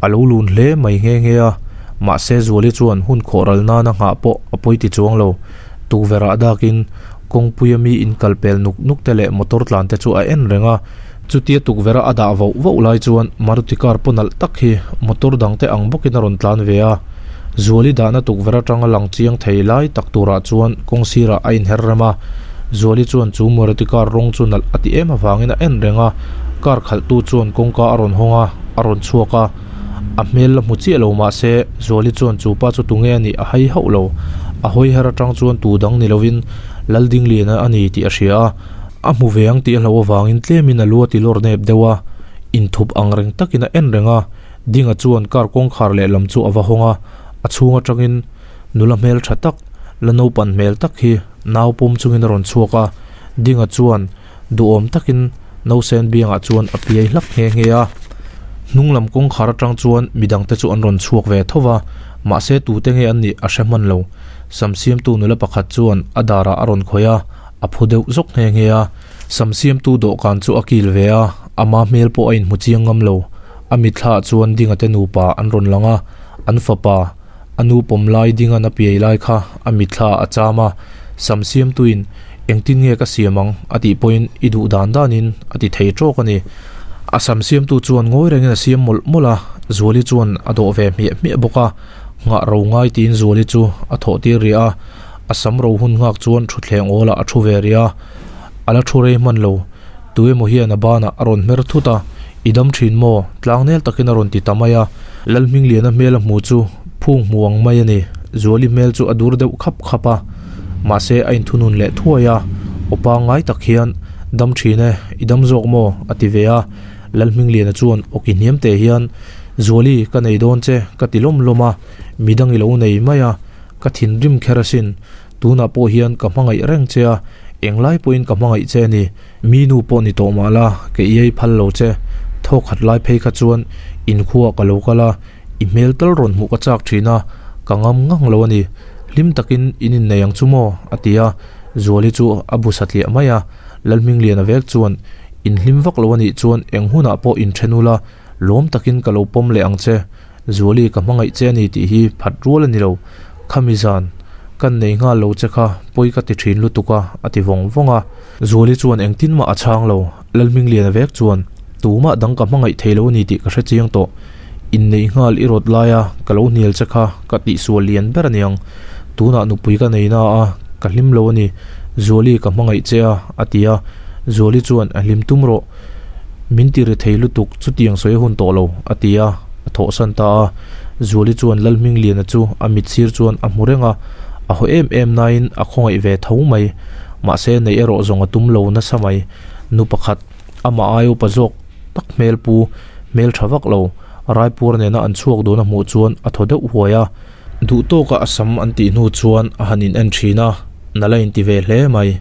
A lo lun hle mai nghe nghe a, mahse Zuali chuan hun khawh ral nana nghah pawh a pawi ti chuang lo. Tukverh ah dakin kawngpuia mi in kal pel nuk nuk te leh motor tlan te chu a en reng a, chutia tukverh a a dah voh voh lai chuan Maruti car paw nalh tak hi motor dang te ang bawkin a rawn tlan ve a. Zuali dahna tukverh atanga lang chiang thei lai tak turah chuan kawng sirah a inher rem a, Zuali chuan chu Maruti car rawng chu nalh a ti em avangin a en reng a, car khalhtu chuan kawngka a rawn hawng a, a rawn chhuak a, a hmel la hmu chiah lo mah se Zuali chuan chu pa chu tunge a nih a hai hauh lo, a hawi her atang chuan tu dang ni lovin Laldingliana a ni tih a hria a, a hmu ve ang tih a hlauh avangin tlemin a lu a ti lawr nep deuh a, inthup ang reng takin a en reng a, Dinga chuan car kawngkhar lehlam chu a va hawng a, a chhung atangin nula hmel tha tak, la naupan hmel tak hi nau pawm chungin a rawn chhuak a, Dinga chuan duhawm takin nausen biangah chuan a piai hlak nghe nghe a. Hnung lam kawngkhar atang chuan midangte chu an rawn chhuak ve tho va, mahse tute nge an nih a hre hman lo. Sam siamtu nula pakhat chuan a darah a rawn khawih a, a phu deuh zawk nghe nghe a. Sam siamtu dawhkan chu a kil ve a, ama hmel pawh a inhmu chiang ngam lo. A mitthla ah chuan Dinga te nupa an rawn lang a, an fapa, a nu pawm lai Dinga'n a piai lai kha a mitthla ah a cham a, Sam siamtuin engtin nge ka siam ang a tih pawhin i duh dan danin a ti thei tawk a ni. A sam siamtu chuan ngawi rengin a siam mawlh mawlh a, Zuali chuan a dawh ve hmiah hmiah bawk a, nghah ro ngai tiin Zuali chu a thawh tir rih a, a sam ro hun nghak chuan thutthleng awlah a thu ve rih a, a la thu rei hman lo. Tu emaw hian a banah a rawn hmer thut a, I dam thin maw? Tlangnel takin a rawn ti ta mai a. Lalhmingliana hmel a hmu chu phung hmu ang mai a ni. Zuali hmel chu a dur deuh khap khap a, mahse a inthunun leh thuai a, aw pangngai tak hian, Dam thin e, i dam zawk maw? a ti ve a. Lalhmingliana chuan aw ki hniam teh hian, Zuali, ka nei dawn che, ka ti lawm lawm a, midang i lo nei mai a, ka thinrim kher asin. Tunah pawh hian ka hmangaih reng che a, englai pawhin ka hmangaih che a ni. Mi nu pawh ni tawh mah la, ka iai phal lo che. Thawk khat lai phei kha chuan inkhuaah ka lo kal a, i hmel tal rawn hmuh ka chak thin a, ka ngam ngang lo a ni. Hlim takin in innei ang chu maw? a ti a, Zuali chu a bu satliah mai a. Lalhmingliana vek chuan, In hlim vak lo a nih chuan eng hunah pawh inthen ula, lawm takin ka lo pawm leh ang che. Zuali ka hmangaih che a ni tih hi phat rual a ni lo. Khami zan, kan nei nghal lo che kha pawi ka ti thin lutuk a, a ti vawng vawng a. Zuali chuan engtin mah a chhang lo. Lalhmingliana vek chuan, Tumah dang ka hmangaih thei lo a ni tih ka hre chiang tawh. Inneih nghal i rawt laia ka lo hnial che kha ka tihsual lian ber a niang. Tunah nupui ka nei na a, ka hlim lo a ni. Zuali ka hmangaih che a, a ti a. Zuali chuan, A hlim tum rawh. Min ti ri thei lutuk chutiang sawi a hun tawh lo, a ti a, a thawhsan ta a. Zuali chuan Lalhmingliana chu a mit sir chuan a hmu reng a, a haw em em nain a khawngaih ve tho mai. Mahse neih erawh zawng a tum lo nasa mai. Nu pakhat, amah ai upa zawk tak hmel pu, Hmel tha vak lo, Raipur nena an chhuak dun a hmuh chuan a thaw deuh huai a. Duh tawka a sam an tih hnu chuan a han in en thin a, nala inti ve hle mai.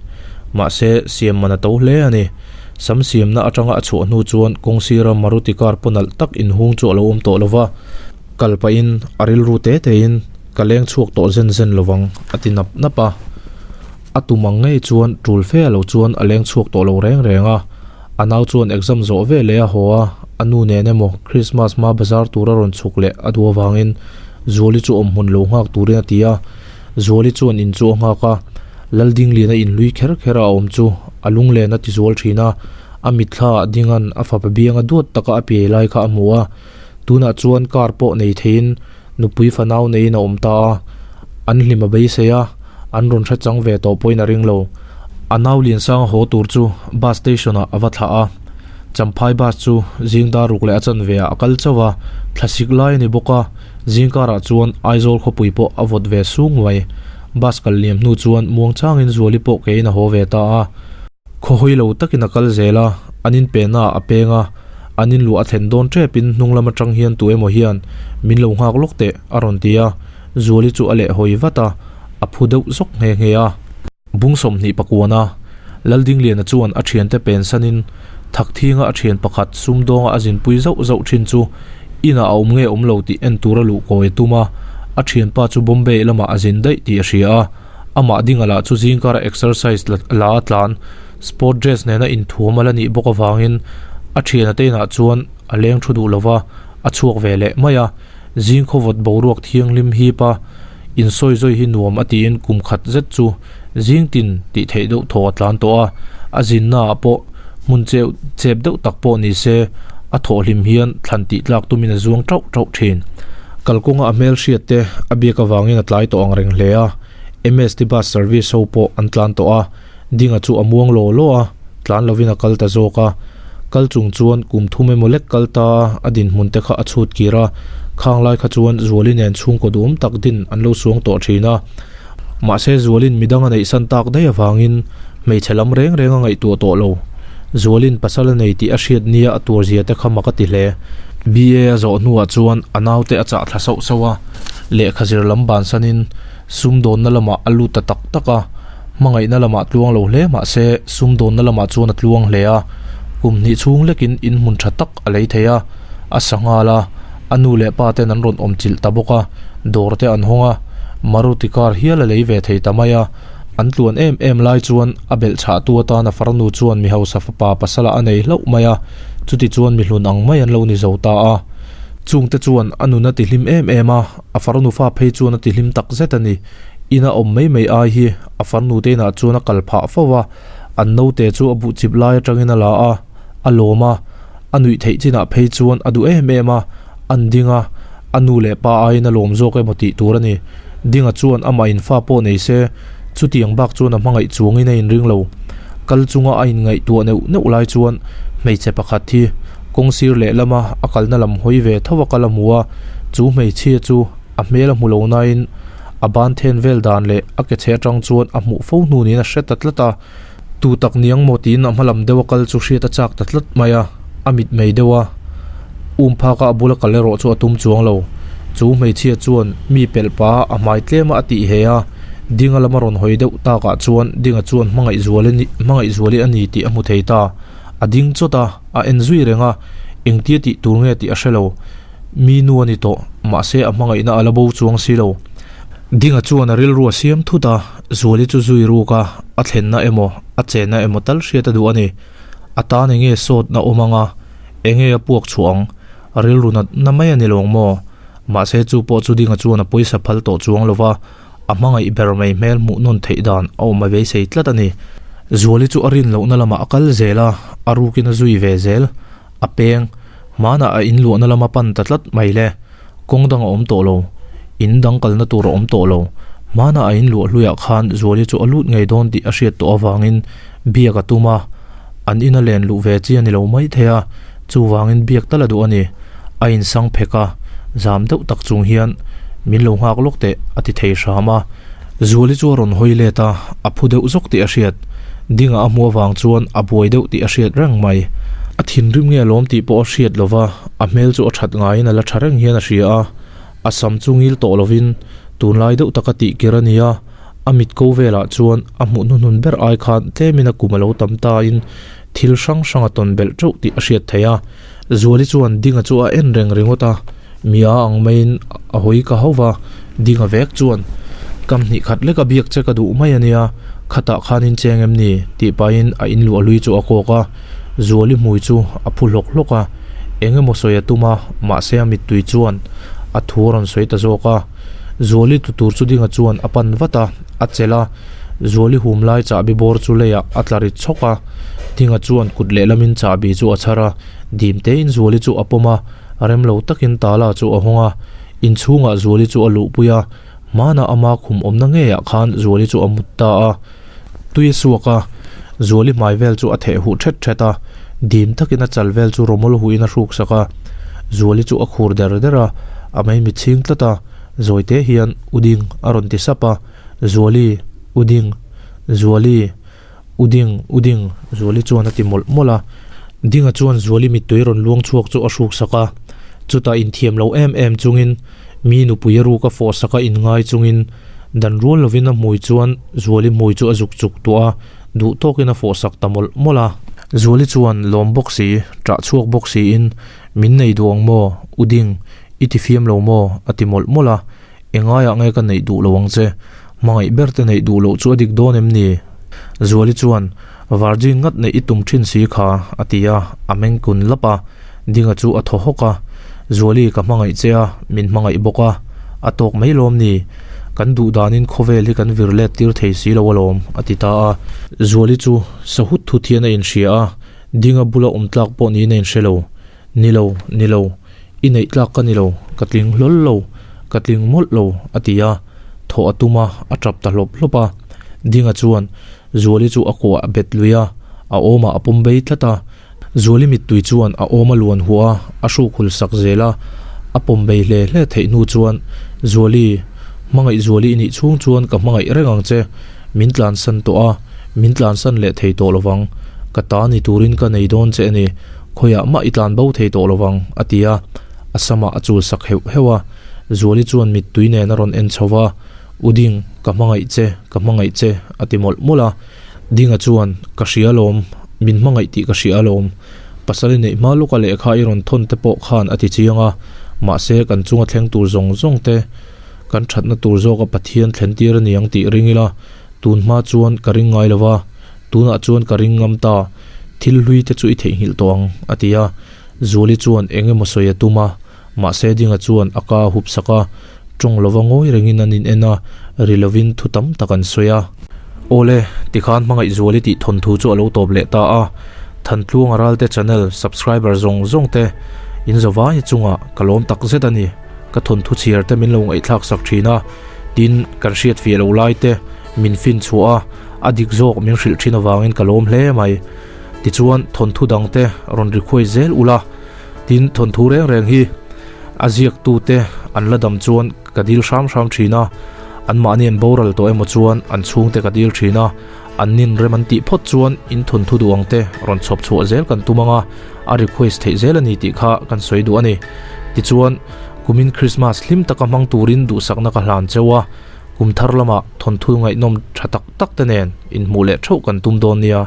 Mahse, siam man a to hle a ni. Sam siamna atanga a chhuah hnu chuan kawng sira Maruti car paw nalh tak inhung chu a lo awm tawh lo va, kal pahin a rilru te tein ka leng chhuak tawh zen zen lovang a ti nap nap a. A tum ang ngei chuan tul fe a lo chuan a leng chhuak tawh lo reng reng a. A nau chuan exam zawh ve leh a haw a, a nu nen emaw Christmas hma bazar tur a rawn chhuk leh a duh avangin Zuali chu awm hmun lo nghak turin a ti a. Zuali chuan in chu a nghak a, Laldingliana inhlui kher kher a awm chu a lunglen a tizual thin a, a mitthla ah dinga'n a fapa bianga duat taka a piai lai kha a hmu a. Tunah chuan car pawh nei theiin nupui fanau neiin a awm ta a, an hlim a beisei a, an rawn hre chang ve tawh pawhin a ring lo. A nau Liansanga haw tur chu bus station ah a va thlah a, Champhai bus chu zing dar ruk leh a chanve ah a kal chauh a, thlasik lai a ni bawk a, zing karah chuan Aizawl khawpui pawh a vawt ve sung mai. Bus kal liam hnu chuan muang changin Zuali pawh keiin a haw ve ta a. Khawhawi lo takin a kal zel a, an inpehna ah a peng a, an inluah a thlen dawn tepin hnung lam atang hian tu emaw hian min lo nghak lawk teh a rawn ti a, Zuali chu a lehhawi vat a, a phu deuh zawk nghe nghe a. Bung 21 a, Laldingliana chuan a thiante pensanin Thakthinga a thian pakhat sumdawnga a zinpui zauh zauh thin chu inah a awm nge awm lo tih en tura luh kawi a tum a, a thianpa chu Bombay lamah a zin daih tih a hria a. Amah dinga lah chu zingkara exercise la la a tlan, sport dress nena inthuam a la nih bawk avangin a thiana te inah chuan a leng thu duh lova a chhuak ve leh mai a. Zing khawvawt boruak thianghlim hip a, insawi zawi hi nuam a tiin kum khat zet chu zing tin tih theih deuh thaw a tlan tawh a. A zinna ah pawh hmun cheu chep deuh tak pawh ni se a thawh hlim hian thlan tih tlak tumin a zuang tauh tauh thin. Kalkawnga a hmelhriat te a biak avangin a tlai tawh ang reng hle a, MST bus service ho pawh an tlan tawh a, Dinga chu a muang law law a, tlan lovin a kal ta zawk a. Kal chung chuan kum thum emaw lek kal ta a dinhmun te kha a chhut kir a, khang lai kha chuan Zuali nen chhungkaw duhawm tak din an lo suang tawh thin a. Mahse Zualin midang a neihsan tak daih avangin hmeichhe lam reng reng a ngaihtuah tawh lo. Zualin pasal a nei tih a hriat nia a tuar zia te kha mak a ti hle. BA a zawh hnuah chuan a naute a chah thla sauh sauh a, lehkha zir lam bansanin sumdawnna lamah a lut ta tak tak a. Hmangaihna lamah tluang lo hle mahse sumdawnna lamah chuan a tluang hle a, kum hnih chhung lekin inhmun tha tak a lei thei a, a sa nghal a, a nu leh pa ten an rawn awm chilh ta bawk a, dawr te an hawng a, Maruti car hial a lei ve thei ta mai a, an tluan em em lai chuan a belh chhah tu atan a farnu chuan mi hausa fapa pasala a nei hlauh mai a, chuti chuan mi hlun ang mai an lo ni zo ta a. Chungte chuan a nun a ti hlim em em a, a farnu fa phei chuan a ti hlim tak zet a ni. Ina awm mai mai ai hi a farnu te inah chuan a kal phah fo va, an naute chu a buhchip lai atangin a la a, a lawm a, a nuih theih chinah phei chuan a duh em em a, an ding a, a nu leh pa aiin a lawm zawk emaw tih tur a ni. Dinga chuan amah in fa pawh nei se, chutiang bak chuan a hmangaih chuangin a inring lo. Kal chunga a inngaihtuah neuh neuh lai chuan hmeichhe pakhat hi kawng sir lehlama a kalna lam hawi ve tho a kal a hmu a, chu hmeichhia chu a hmel a hmu lo nain a ban then vel dan leh a ke chhe atang chuan a hmuh fo hnu niin a hre ta tlat a, tu tak niang maw tiin a hma lam deuh a kal chu hriat a chak ta tlat mai a, a mit mei deuh a, um phak a a bula kal erawh chu a tum chuang lo. Chu hmeichhia chuan mi pelh pa a hmai tlem a a tih he a, Dinga lama rawn hawi deuh takah chuan Dinga chuan hmangaih zual hmangaih zuali a ni tih a hmu thei ta. A ding chawt a, a en zui reng a, engtia tih tur nge tih a hre lo. Mi nu a ni tawh, mahse a hmangaihna a la bo chuang si lo. Dinga chuan a rilru a siam thut a, Zuali chu zui ruk a, a thlenna emaw, a chenna emaw tal hriat a duh a ni. A tan enge sawtna awm anga, enge a puak chhuah ang, a rilru nat na mai a ni lo ang maw? Mahse chu pawh chu Dinga chuan a pawisa phal tawh chuang lo va, a hmangaih ber mai hmel hmuh nawn theih dan a awm a beisei tlat a ni. Zuali chu a rin lohna lamah a kal zel a, a rukin a zui ve zel. A peng, hmanah a inluahna lama pan ta tlat mai le. Kawng dang a awm tawh lo. In dang kalna tur a awm tawh lo. Hmanah a inluah hluiah khan Zuali chu a lut ngei dawn tih a hriat tawh avangin biak a tum a. An ina len luh ve chi a ni lo mai thei a, chuvangin biak tal a duh a ni. A insang phek a, zam deuh tak chung hian min lo nghak lawk teh a ti thei hram a. Zuali chu a rawn hawi let a, a phu deuh zawk tih a hriat. Dinga a hmuh avang chuan a buai deuh tih a hriat reng mai. A thinrim nge alawm tih pawh a hriat lova, a hmel chu a that ngaiin a la tha reng hian a hria a. A sam chu ngil tawh lovin tunlai deuh taka tih kir a ni a, a mit ko velah chuan a hmuh hnuhnun ber ai khan tlemin a kum a lo tam tain thil hrang hrang a tawn belh teuh tih a hriat theih a. Zuali chuan Dinga chu a en reng ringawt a, Mia ang maiin a hawi ka hauh va, Dinga vek chuan, Kam hnih khat lek a biak che ka duh mai a nia, khatah khan in cheng em ni? tih pahin a inluah lui chu a kawk a, Zuali hmui chu a phu hlawk hlawk a, eng emaw sawi a tum a, mahse a mittui chuan a thu a rawn sawi ta zawk a. Zuali tlu tur chu Dinga chuan a pan vat a, a chelh a, Zuali hum lai chahbi bawr chu leiah a tla ri chhawk a, Dinga chuan kut lehlamin chahbi chu a chhar a, dim tein Zuali chu a pawm a, Rem lo takin tala chu a hawng a, inchhungah Zuali chu a luhpui a, hmanah ama khum awmna ngeiah khan Zuali chu a mut ta a. Tui a suak a, Zuali hmai vel chu a theh huh thet thet a, dim takin a chal vel chu rawmawl huin a hruk sak a. Zuali chu a khur der der a, a maimit chhing tlat a, Zawite hian U Ding a rawn ti sap a, Zuali, U Ding, Zuali. U Ding, U Ding, Zuali chuan a ti mawlh mawlh a. Dinga chuan Zuali mittui rawn luang chhuak chu a hruk sak a. Chutah inthiam lo em em chungin, mi nupui a ruk a fawh sak a inngai chungin, dan rual lovin a hmui chuan Zuali hmui chu a zuk chuk tuah a, duh tawkin a fawh sak ta mawlh mawlh a. Zuali chuan lawm bawk si, ṭah chhuak bawk siin, Min nei duh ang maw, U Ding, i ti fiam lo maw? a ti mawlh mawlh a. Engaiah nge ka neih duh lo ang che? Hmangaih ber te neih duh loh chu a dik dawn em ni? Zuali chuan, Virgin ngat neih i tum thin si kha, a ti a, a meng kun lap a. Dinga chu a thaw hawk a, Zuali ka hmangaih che a, min hmangaih bawk a, a tawk mai lawm ni? Kan duh danin khawvel hi kan vir let tir thei si lo alawm, a ti ta a. Zuali chu sahut thut hian a inhria a, Dinga bula awm tlak pawh niin a inhre lo. Ni lo, ni lo, i neih tlak ka ni lo, ka tling hlawl lo, ka tling mawlh lo, a ti a, thawh a tum a, a tap ta hlawp hlawp a. Dinga chuan Zuali chu a kuah a bet lui a, a awmah a pawm bei tlat a. Zuali mittui chuan a awm a luan huah a, a hruk hul sak zel a, a pawm bei hle hle theih hnu chuan, Zuali, hmangaih Zuali i nih chhung chuan ka hmangaih reng ang che, min tlansan tawh a, min tlansan leh thei tawh lovang, ka ta ni turin ka nei dawn che a ni. Khawiah mah i tlan bo thei tawh lovang, a ti a, a samah a chul sak heuh heuh a. Zuali chuan mittui nen a rawn en chho va, U Ding, ka hmangaih che, ka hmangaih che, a ti mawlh mawlh a. Dinga chuan, Ka hria alawm, min hmangaih tih ka hria alawm. Pasal i neih hma lawka lehkha i rawn thawn te pawh khan a ti chiang a, mahse kan chunga thleng tur zawng zawng te, kan thatna tur zawka Pathian thlen tir a ni ang tih ring ila, tun hma chuan ka ring ngai lo va, tunah chuan ka ring ngam ta. Thil hlui te chu i theihnghilh tawh ang, a ti a. Zuali chuan eng emaw sawi a tum a, mahse Dinga chuan a ka a hup sak a, tawng lova ngawi rengin an in en a, ri lovin thu tam tak an sawi a. Awle, tikhan hmangaih Zuali tih thawnthu chu a lo tawp leh ta a, Thantluanga Ralte channel subscriber zawng zawng te in zavai chungah ka lawm tak zet a ni. Ka thawnthu chhiar te min lo ngaihthlak sak thin a, tin kan hriat fiah lo lai te min fin chhuah a, A dik zawk min hrilh thin avangin ka lawm hle mai. Tichuan thawnthu dang te rawn request zel ula, tin thawnthu reng reng hi a ziaktu te an la dam chuan ka dil hram hram thin a, anmahni an boral tawh emaw chuan an chhungte ka dil thin a, an nin rem an tih phawt chuan in thawnthu duh ang te rawn chhawp chhuah zel kan tum ang a, a request theih zel a ni tih kha kan sawi duh a ni. Tichuan kumin Christmas hlim taka hmang turin duhsakna ka hlan cheu a. Kum thar lamah thawnthu ngaihnawm tha tak tak te nen inhmuh leh theuh kan tum dawn nia.